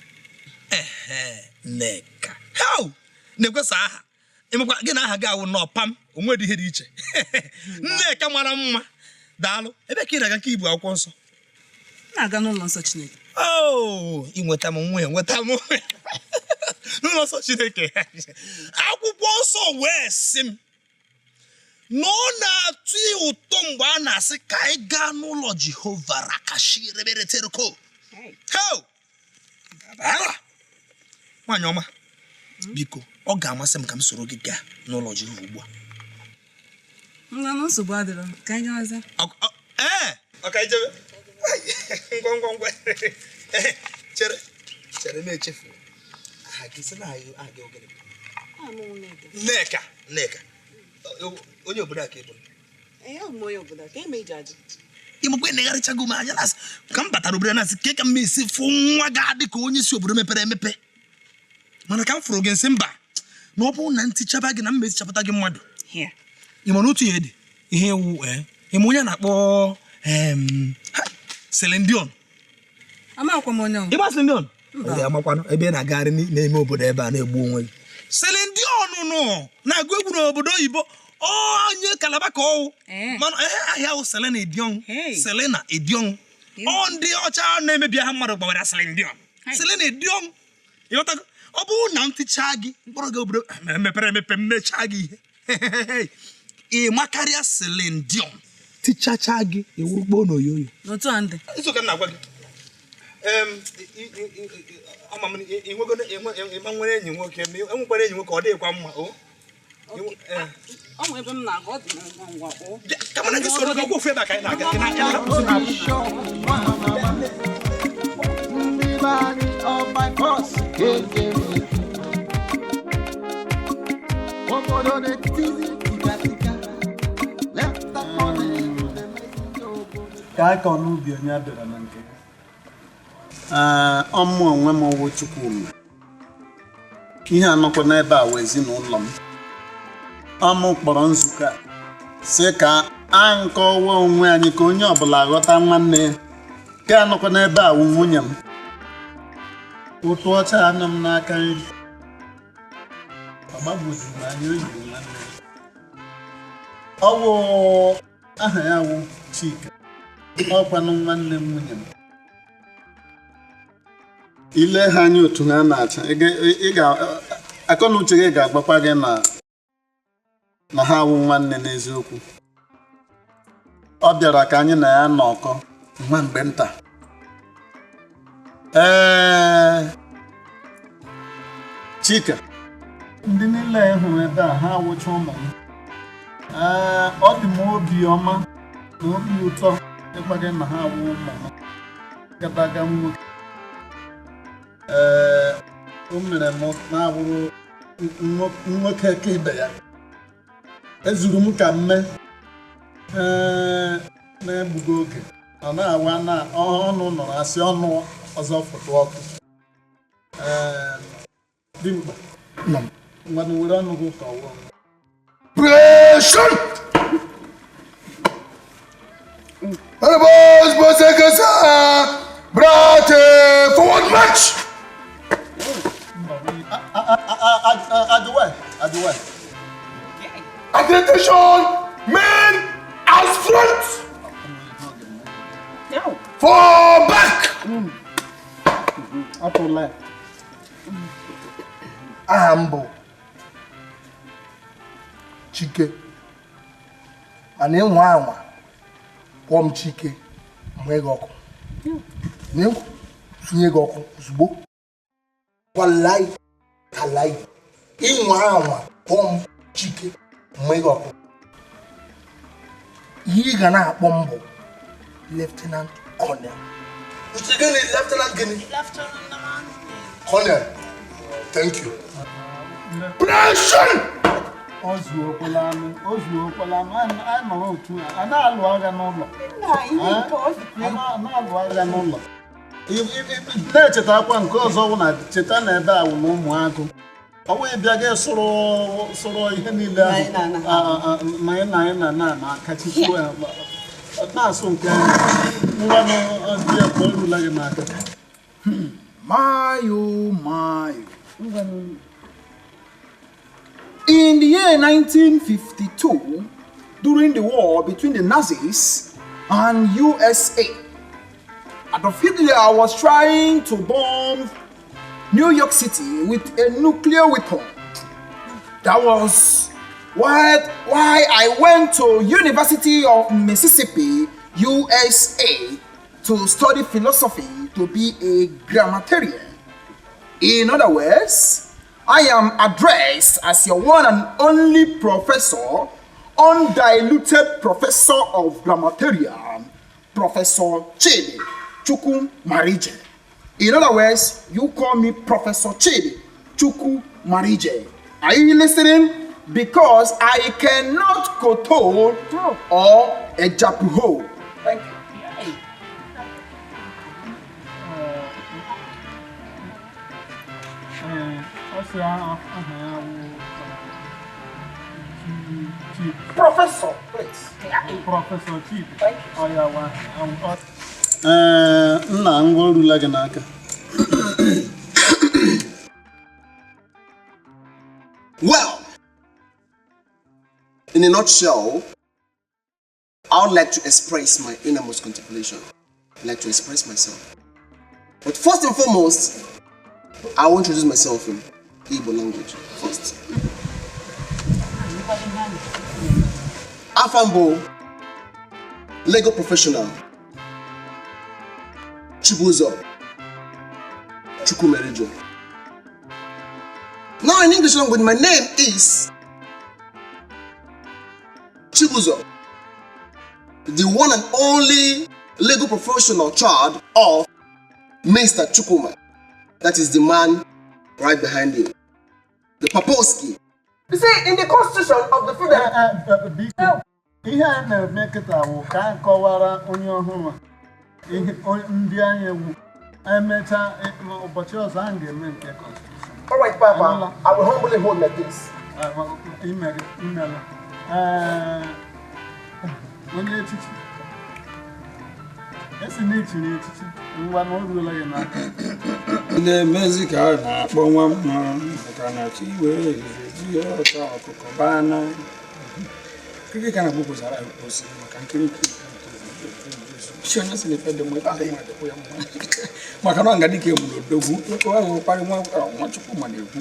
Ehe, Nneka. Heo, na-ekwesa aha ịmakwa gị na aha gị awụ nnọọ pam onwe dị ihe dị iche. Nneka mara mma, daalụ. Ebe ka ị na-aga nke ibu akwụkwọ nsọ? M na-aga n'ụlọ nsọ Chineke. Oh, ịnweta m nwa, enweta m n'ụlọ nsọ Chineke. Akwụkwọ nsọ wee sị m na ọ na-atụ ụtọ mgbe a na-asị ka anyị gaa n'ụlọ Jehova rakashirebereterko. Heo, nwaanyị ọma, biko, ọ ga-amasị m ka m soro gị gaa n'ụlọ Jehova ugbu a. Ngwa, na nsogbu adịrọ, ka anyị gawazie. Ee, ọ ka ijebe ngwa ngwa ngwa. Chere, chere, m echefu aha gị. Sị na aha gị ogene? Nneka, Nneka, onye obodo a ka ị bụ? Ee, ọ bụ m onye obodo a. Ka eme iji ajụ? Ịmakwa enegharịchago m anya na-asị ka m batara obodo, na-asị ke ka m esi fụ nwa ga-adị ka onye si obodo mepere emepe, mana ka m fụrụ gị, nsị mba, na ọ bụrụ na ntichaba gị na m esichapụta gị mmadụ. Ị ma na otu ihe dị ihe ewu, ee, ịma onye a na-akpọ Celine Dion? Amakwa m onye ọ. Ịgba Celine Dion? Ọ amakwanụ ebe ị na-agagharị n'ime obodo ebe a na-egbu onwe gị. Celine Dion nụ na-agụ egwu n'obodo oyibo, onye Kalaba ka ọwụ, mana ehe ahịa ahụ Selena Dion, Selena Dion, ọ ndị ọcha na-emebi aha mmadụ gbawara Celine Dion, Selena Dion. Ịghọtago? Ọ bụrụ na m tichaa gị mkpọrọ gị obodo mepere emepe, mmechaa gị ihe, ị makarịa Celine Dion, tichacha gị ewurukpo n'oyoyo. N'otu a ndị. Izu ka m na-agwa gị. Ama m ịnwego ịma nwere enyi nwoke, ma enwekwara enyi nwoke, ọ dịghịkwa mma o. Ọ nwe ebe m na-aga, ọ dị m ngwa ngwa o. Kama na gị soro gị ofu ebe a ka anyị na-aga, ị na-ahapụzi m ahapụ. Ndị be anyị, all by force ka eji eme. Obodo na-etizi tikatika lefta. Ka a kọ n'ubi onye a bịara na nke ya. Ee, ọmụ onwe m wụ Chukwuma. Ihe anọkwa n'ebe a wụ ezinụlọ m. Ọmụ kpọrọ nzukọ a sị ka Anyị kọwa onwe anyị ka onye ọbụla ghọta nwanne ya. Nke a nọkwa n'ebe a wụ nwunye m. Ụtụ ọcha anọ m n'aka nri. Ọ gbagwojuru m anya, o yiri nwanne ya. Ọ wụ aha ya wụ Chika. Ọkwanụ nwanne m nwunye m. Ile ha anya otu ha na-acha, ị akọ na uche gị ga-agbakwa gị na ha awụ nwanne n'eziokwu. Ọ bịara ka anyị na ya nọkọ nwa mgbe nta. Ee, Chika, ndị niile ị hụrụ ebe a, ha awụcha ụmụ m. Ee, ọ dị m obi ọma na obi ụtọ ịgwa gị na ha awụ ụmụ m. Gadaga nwoke. Ee, o mere m na-awụrụ nwoke ka ibe ya. Ezuru m ka mme. Ee, na-egbughị oge, ọ na-awa na ọnụ nọrọ asị ọnụ ọzọ fụtụ ọkụ. Ee, dimkpa, ngwanụ, were ọnụ gị ka ọwụọ. Pressure! Boys, boys, Brate, forward march! Aduwe, aduwe. Attention, men as front! For back! Atụla ya. Aha m bụ Chike, mana ịnwa anwa kpọọ m Chike, mgbe gị ọkụ na sunye gị ọkụ ozugbo. Walai talai, ịnwa anwa kpọọ m Chike, mgbe gị ọkụ. Ihe ị ga na-akpọ m bụ Lieutenant Colonel. Uche gịnị? Lieutenant gịnị? Colonel. Thank you. Pressure! O zuokwala anụ, o zuokwala anụ. Anyị nọrọ otu a, a na-alụ agha n'ụlọ. A na-alụ agha n'ụlọ. Na-echetakwa nke ọzọ wụ na cheta na ebe a wụ na ụmụagụ. Ọ wụ ịbịa gị sụrụ sụrụ ihe niile ahụ na ị na ị na na na akachikwu ya na-asụ nke ngwanụ dị ya ka o rula gị n'aka. My oh my. In the year 1952, during the war between the Nazis and USA, Adolf Hitler was trying to bomb New York City with a nuclear weapon. That was why I went to University of Mississippi, USA, to study philosophy to be a grammatarian. In other words, I am addressed as your one and only professor, undiluted professor of grammatarian, Professor Chidi Chukwu Marije. In other words, you call me Professor Chidi Chukwu Marije. Are you listening? Because I cannot koto or ejapuho. Thank you. Ee, ọ sị aha ya wụ Chidi. Professor, please. Professor Chidi. Ọ ya wa. Ee, nna, ngwa, o rula gị n'aka. Well, in a nutshell, I would like to express my innermost contemplation. I'd like to express myself. But first and foremost, I will introduce myself in Igbo language first. Afa m bụ, legal professional, Chibuzo Chukwumerijo. Now in English language, my name is Chibuzo, the one and only legal professional child of Mr. Chukwuma. That is the man right behind you. The Paposki. You see, in the constitution of the Federal... Biko, ihe a na-eme kịta wụ ka a kọwara onye ọhụrụ a ihe ndị anyị ewu. Emechaa, ụbọchị ọzọ anyị ga-eme nke constitution. All right, Papa, I will humbly hold like this. Imela. Ee, Onye echichi. Esi na ichiri echichi, ngwa na o ruola gị n'aka. Na-emezi ka a na-akpọ nwa mma maka na chi wee ji ọta ọkụkọ baa na nkirikiri ka na-agbụ kwụsara osi maka nkirikiri chi onye si na ife dị mma ife dị mma dịkwa ya mma maka na nga dịka egburu odogwu ahụ kparị nwa Nwachukwu ma na-ekwu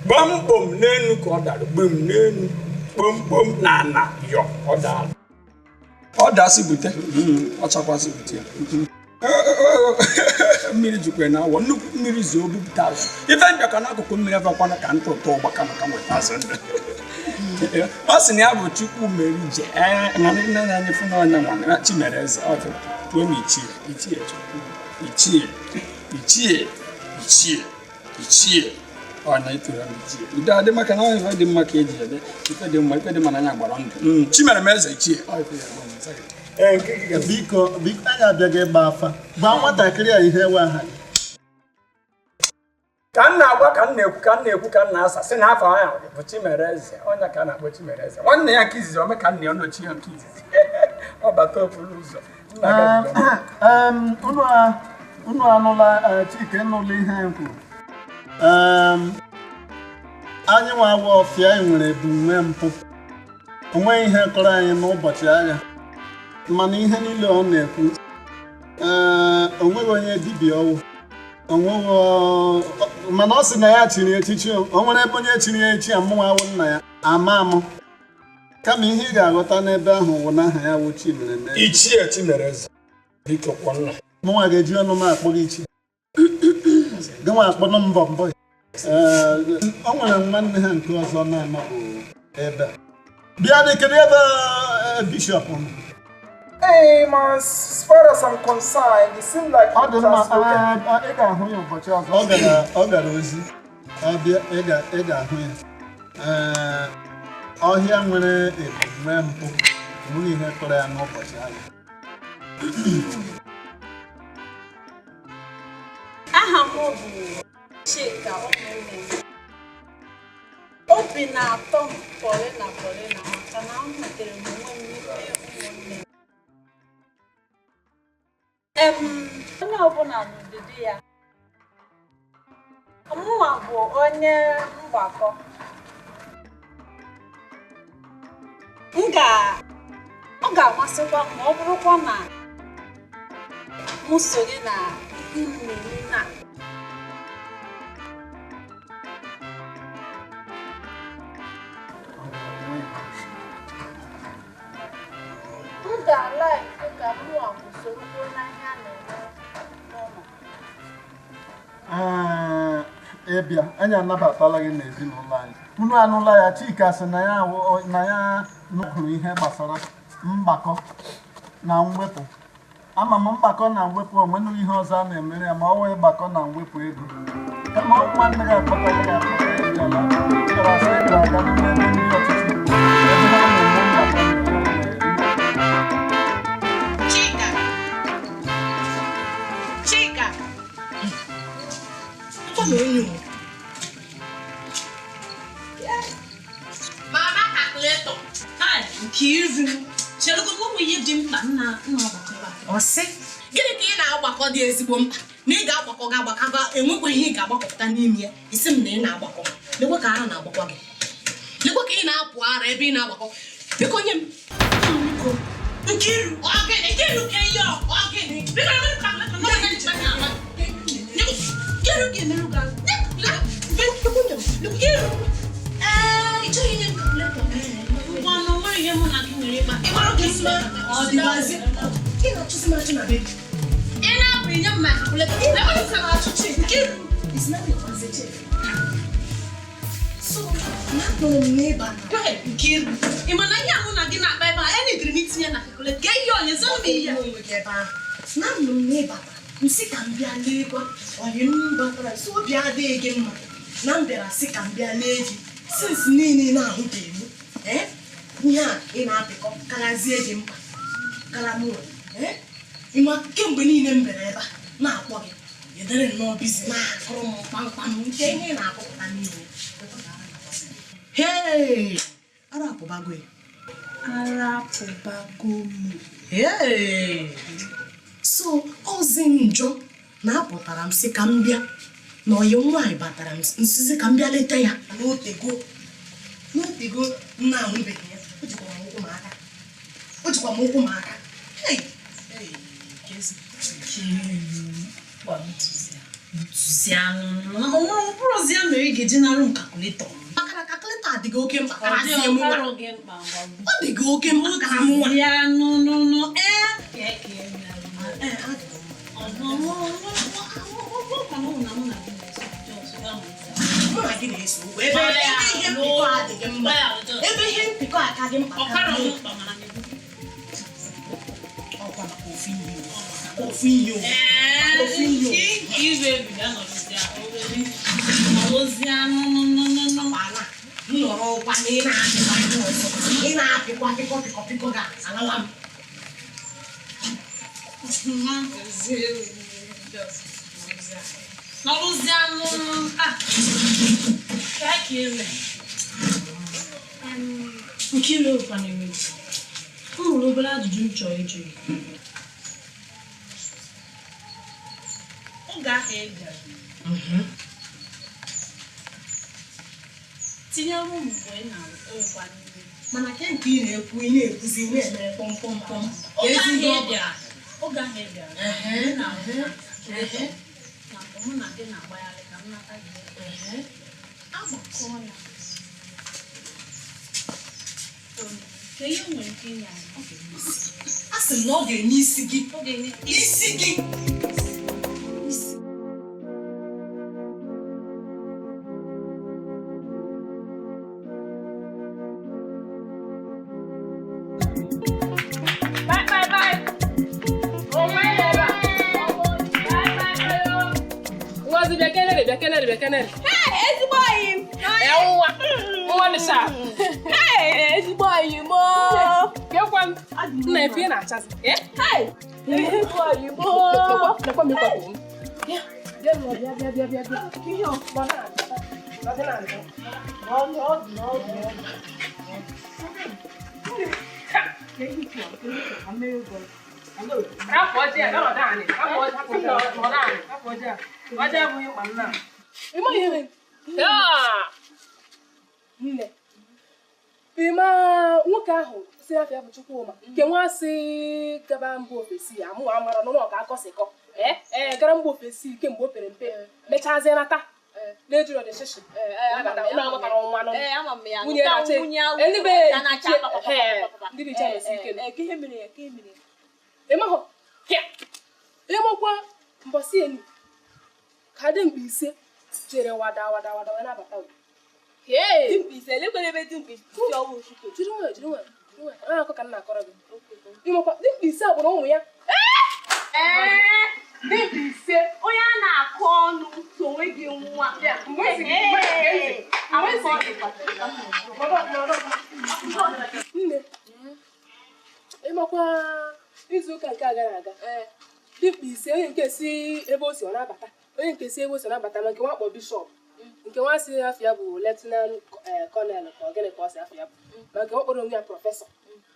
gbamkpom n'enu ka ọ dara gbem n'enu kpomkpom na ana yọ ọ dara ọ dasị bute ọ chakwasị bute ya mmiri jikwa na awọ nnukwu mmiri zoo bupụta azụ ife njọka n'akụkụ mmiri afakwana ka ntụ ụtọ ụgbaka maka nweta azụ ndụ ọ sị na ya bụ Chukwu mere ije na nne na anyị fụ n'ọnya nwa Chimere eze ọ tụọ m ichie ichie Chukwu ichie ichie ichie ichie ọ na ịtụrụ m ichie udo adị maka na ife dị mma ka eji ede ife dị mma ife dị mma na anya gbara ndụ Chimere m eze ichie ọ ife ya Biko, biko, anyị abịaghị ịgba afa. Gwa nwatakịrị a ihe nwe aha. Ka m na-agwa ka m na-ekwu ka m na-ekwu ka m na-asa sị na afọ ahụ bụ Chimere eze ọnya ka a na-akpọ Chimere eze nwanne ya nke izizi ome ka nna ya nọchi ya nke izizi ọ bata okporo ụzọ Unu anụla Chike nụla ihe anyị kwuru. Anyị nwa awa ọfịa anyị nwere bụ nwe mpụ. O nweghị ihe kọrọ anyị n'ụbọchị agha. Mana ihe niile ọ na-ekwu o nweghị onye dibịa ọwụ onweghị mana ọ sị na ya chiri echichi o nwere ebe onye chiri ya echi amụnwa awụ nna ya ama amụ kama ihe ị ga-aghọta n'ebe ahụ wụ na aha ya wụ Chimere Ichie Chimere eze biko kwọ nna mụnwa ga-eji ọnụ m akpọ gị ichie gị nwa akpọnụ mbọ mbọ o nwere nwanne ha nke ọzọ na-anọbụ ebe a bịa dị kedu ebe bishọp nọ. Hey, man, as far as I'm concerned, it seems like ọ dị mma ị ga-ahụ ya ụbọchị ọzọ ọ gara ozi ọ bịa ị ga-ahụ ya. Ọhịa nwere ebu nwee mpụ enweghị ihe kọrọ ya n'ụbọchị ahụ. Aha m bụ Chika ụmụnne m. Obi na-atọ m pọlịna pọlịna maka na m nwetara m onwe m n'ime ụmụnne m. Onye ọbụla n'ụdịdị ya. Mụnwa bụ onye mgbakọ. Ọ ga-amasịkwa m ma ọ bụrụkwa na m sonye na ihe mmemme na m ga-alaiki ka mụnwa bụ sorokwu n'ahịa na-eme n'ụlọ. Ịbịa anyị anabatala gị n'ezinụlọ anyị. Unu anụla ya Chika sị na ya nụkwuru ihe gbasara mgbakọ na mwepụ. Ama m mgbakọ na mwepụ onwenụ ihe ọzọ a na-emere ya ma ọ wee gbakọ na mwepụ ego. Kama ọ nwanne gị akpọtala ya akpọta ya bịala asị ị ga-aga n'ebe ndị ọchịchị ebe ha na-eme mgbakọ. Chika! Chika! Mama calculator. Nkiru. Chelugodu ụmụ ihe dị mkpa nna agbakọ ebe a. Ọ sị, gịnị ka ị na-agbakọ dị ezigbo mkpa? Na ị ga-agbakọ ga-agbakọ enwekwa ihe ị ga-agbakọpụta n'ime ya. Isi m na ị na-agbakọ. Lekwa ka ara na-agbakọ gị. Lekwa ka ị na-apụ ara ebe ị na-agbakọ. Biko nye m. Biko. Nkiru. Ọ gịnị? Nkiru ka ihe ọ gịnị? Biko nye m calculator. Nkiru ga-emerụ gị ahụ. Nkiru. Ee, ị chọghị inye m calculator. Ngwanụ, nwere ihe mụ na gị nwere ịkpa. Ị gbara oge isi ọ dịbazi. Ị na-achụzi m achụ na be gị. Ị na-apụ inye m my calculator. Ebe m ka na-achụ chi. Nkiru. Isi na nwazi chi. So, na-akpọrọ m n'ebe a. Nkiru. Ị ma na ihe a mụ na gị na-akpa ebe a, enidiri m itinye na calculator. Gee ihe onye zọrọ m ihe. Onwe gị ebe ahụ. Na m nọ n'ebe a. Nsị ka m bịa lee kwa. Onye m batara sị obi adịghị gị mma. Na m bịara sị ka m bịa lee gị. Since niile na-ahụbeghị m. Ihe a ị na-apịkọ karazie gị mkpa kara mụ. Ịma kemgbe niile m bịara ebe a na-akpọ gị edere nnọọ bizi na-akụrụ m kpamkpam nke ihe ị na-akụpụta niile. Hee! Ara apụbago ya. Arapụbago m. Ee. So ozi njọ na-apụtara m sị ka m bịa na ọyị nwaanyị batara m nsizi ka m bịa leta ya n'otego n'otego m na-ahụbeghị ya. O jikwa m ụkwụ m aka, o jikwa m ụkwụ m aka. Hey! Hey, kezi. Ntụzianụ ya mere ị ga-eji narụ m calculator. Maka na calculator adịghị oke mkpa karazie mụ nwa. Ọ dịghị oke mkpa kara mụ nwa. Ya nụ ee. Mụ na gị na-eso okwu. Ebe ihe mpịkọ adịghị mma. Ebe ihe mpịkọ aka gị mkpa karịa mụ. Ọkwa maka ofu ihe o. Ofu ihe o. Ofu ihe o. Nnọrọ ụkwa na ị na-apịkwa ihe ọzọ. Ị na-apịkwa pịkọ pịkọ pịkọ ga-alawa m. Nkiru kwanere m nwere obere ajụjụ m chọrọ ịjụ gị. Oge ahụ ị bịara tinyere ụmụ mgbe ị na-ekwa n'ihu. Mana ke nke ị na-ekwu, ị na-ekwuzi, ị na-eme kpọm kpọm kpọm. Oge ahụ ị bịara, oge ahụ ị bịara, ị na-arụ na mgbe mụ na gị na-agbagharị ka m nata gị agbakọ ya. Ka ihe nwere ike inye anyị. A sị m na ọ ga-enye isi gị. Isi gị. Bye, bye, bye. Oh, my God. Bye, bye, bye. Ngozi, bịa kenere, bịa kenere, bịa kenere. Hey, ezigbo enyi m. Ee, nwa. Nwa dị sharp. Hey, ezigbo enyi m. o. Kekwa m. Nna efe ị na-achasị. Eh? Hey, ezigbo enyi m. o. Lekwa m ịkwapụ m. Bịa, bịa, bịa, bịa, bịa, bịa, bịa. Ihe ọkpọ na-adị. Nọdị na-adị. Ọdụ, ọdụ, ọdụ, ọdụ. Hapụ ọjị a, nọdụ anị. Hapụ ọjị, hapụ ọjị, nọdụ anị. Hapụ ọjị a. Ọjị abụghị mkpa m na. Ị ma ihe mere? Yaa! Nne. Ị ma nwoke ahụ si afịa bụ Chukwuma nke nwa si gaba mba ofesi amụ amara n'ụlọ ka akọsịkọ ee gara mba ofesi kemgbe o pere mpe mechazie nata na-ejiri ọdịshishi nabata ụlọ amụtara nwa nụ Ee, ama m ya. nwunye na-achị Nwunye ahụ ndị be ya na-acha ee, pa-pa-pa-pa-pa-pa. ndị be iche na-esi ike. Ee, ka ihe mere ya, ka ihe mere ya. Ịmahụ hịa ịmakwa mbọsị elu ka dị mkpa ise jere wada wada wada wee nabata we. Dimkpa ise, elekwala ebe dimkpa ise si ọwụ Chike. Jiri nwayọọ, jiri nwayọọ, jiri nwayọọ. Aha akọ ka m na-akọrọ gị. Ịmakwa dimkpa ise a gbụrụ ụmụ ya. Ee, Dimkpa ise. onye a na-akọ ọnụ so onwe gị nwa. Mgbe esi gị, mgbe esi, mgbe esi gị. Nne, ịmakwa izu ụka nke a gara aga dimkpa ise onye nke si ebe o si ọ na-abata, onye nke si ebe o si ọ na-abata, ma nke nwa kpọ bishọp, nke nwa si afọ ya bụ lieutenant colonel ka ọ gịnị ka ọ si afọ ya bụ, ma nke nwa kpọrọ onwe ya professor,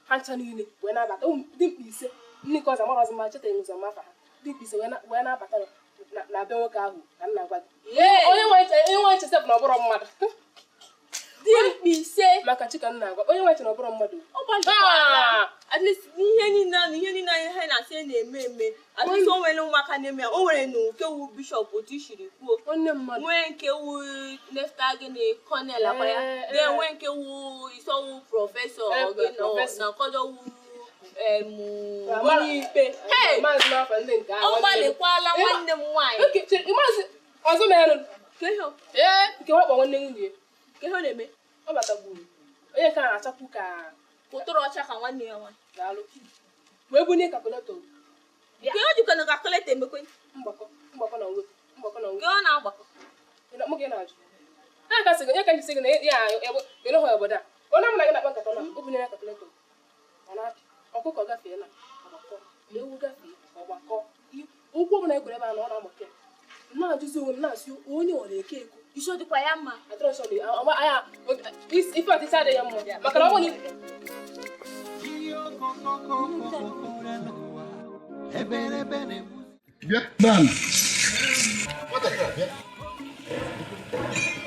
ha ncha niile wee na-abata. Ụmụ dimkpa ise ndị nke ọzọ amara ọzọ ma chetaghị ụzọ ma afa ha. Dimkpa ise wee na-abata na be nwoke ahụ ka nna gwa gị. Onye nwe chesef na ọ bụrụ mmadụ. Dimkpa ise. Maka chi ka m na-agwa onye nwe che na ọ bụrụ mmadụ. Ọ gbalịkwala. At least ihe niile na ihe niile anyị ha na-asị na-eme eme. At least o nwere ụmụaka na-eme ya. O nwere na nke wu bishọp otu i siri kwuo. Nwanne mmadụ. Nwee nke wu nefta gịnị kọnel akwa ya. Ee, Then ee. nwee nke wu isọwu prọfesọ Ee, gịnị prọfesọ. na nkọdọ wu Amara- onye ikpe. Hey! Maazị n'afọ ndị nke ahụ, Ọ nwanne m. gbalịkwala nwanne m nwaanyị. Oke, chere, maazị ọzọ merenụ. Ka ihe ọ- Ee, nke nwakpo nwanne nwunye ya. ka ihe ọ na-eme? Ọ batagburu. Onye nke a na-achakwu ka Ụtụrụ ọcha ka nwanne ya nwaanyị. Daalụ. Wee bunye calculator. Ka ihe o jikwa na calculator emekwe? Mgbakọ, mgbakọ na mwepụ, mgbakọ na mwepụ. Ka ọ na-agbakọ? Mụ gị na-ajụ. Ha ka sị gị, onye ka ji sị gị na ya ịlụghị obodo a. Onye mụ na gị na-akpa nkata na o bunyere calculator. Ọ na-apị. Ọkụkọ gafee na ọgbakọ. Ewu gafee ọgbakọ. Ụkwụ ọbụla e kwere ebe a na ọ na-agbakọ ya. M na-ajụzi onwe m na-asị onye ọ na-eke eko. Isi ọ dịkwa ya mma? Adịrọ nsọ m, ife ọtịta adịghị mma. Maka na ọ bụrụ na Bịa. Dan. Nwatakịrị a, bịa.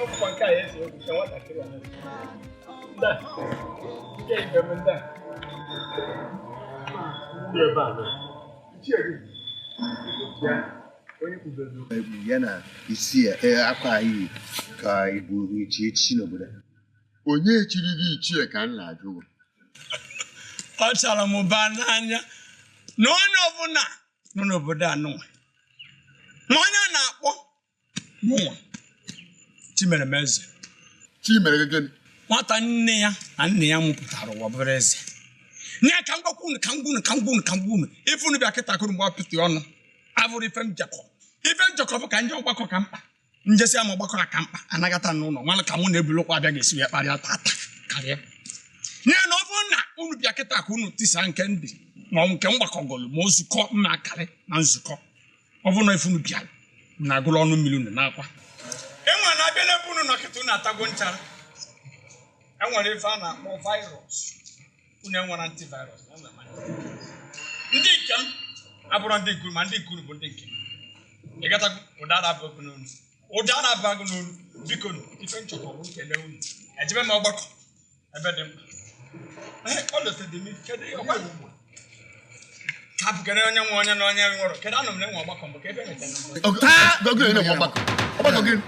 Ọkwa nke a esi okwu ka nwatakịrị a na-esi. Nda. Nke ibe m nda. Ndị ebe a na. Ichie gị. Bịa. Onye kwubere Ekpu ya na isi ya akwa anyị ka ibu ichi echichi n'obodo a. Onye chiri gị ichie ka m na-ajụ gị? Ọ chara m ụba n'anya na onye ọbụla nọ n'obodo a nụnwa ma onye a na-akpọ mụnwa Chimere m eze. Chimere gị gịnị? Nwata nne ya na nna ya mụpụtara ụwa bụrụ eze. Nye ka m gwakwa unu ka m gwa unu ka m gwa unu ka m gwa unu ife unu bịa kịta kụrụ mgbe apịtị ọnụ abụrụ ife njekọ ife njekọ bụ ka nje ọgbakọ ka mkpa njesi ama ọgbakọ a ka mkpa anagata n'ụlọ nwala ka mụ na ebulokwa abịa ga-esi wee kparịa tata karịa nye na ọ bụrụ na unu bịa kịta ka unu tisaa nke ndị ma ọ bụ nke mgbakọgolu ma nzukọ mma akarị na nzukọ ọ bụrụ na ife unu bịara na agụrụ ọnụ mmiri unu na-akwa enwere na-abịa n'ebe unu nọ kịta unu atago nchara enwere ife a na-akpọ virus unu enwere antivirus ma enwere m antivirus. Ndị nke m abụrụ ndị nkuru ma ndị nkuru bụ ndị nke m ịgatago ụdara abụ gị n'onu ụdara abụ gị n'onu biko nụ, ife nchọkọ bụ nkele unu ejebe m ọgbakọ ebe dị mkpa. Ee, ọ lọtara m kedu ọgba ka bụkere onye nwe onye na onye nwụrụ kedu anụ m na enwe ọgbakọ mbụ ka ebe emechara na mbụ. Gị na-enwe ọgbakọ. Ọgbakọ gịnị?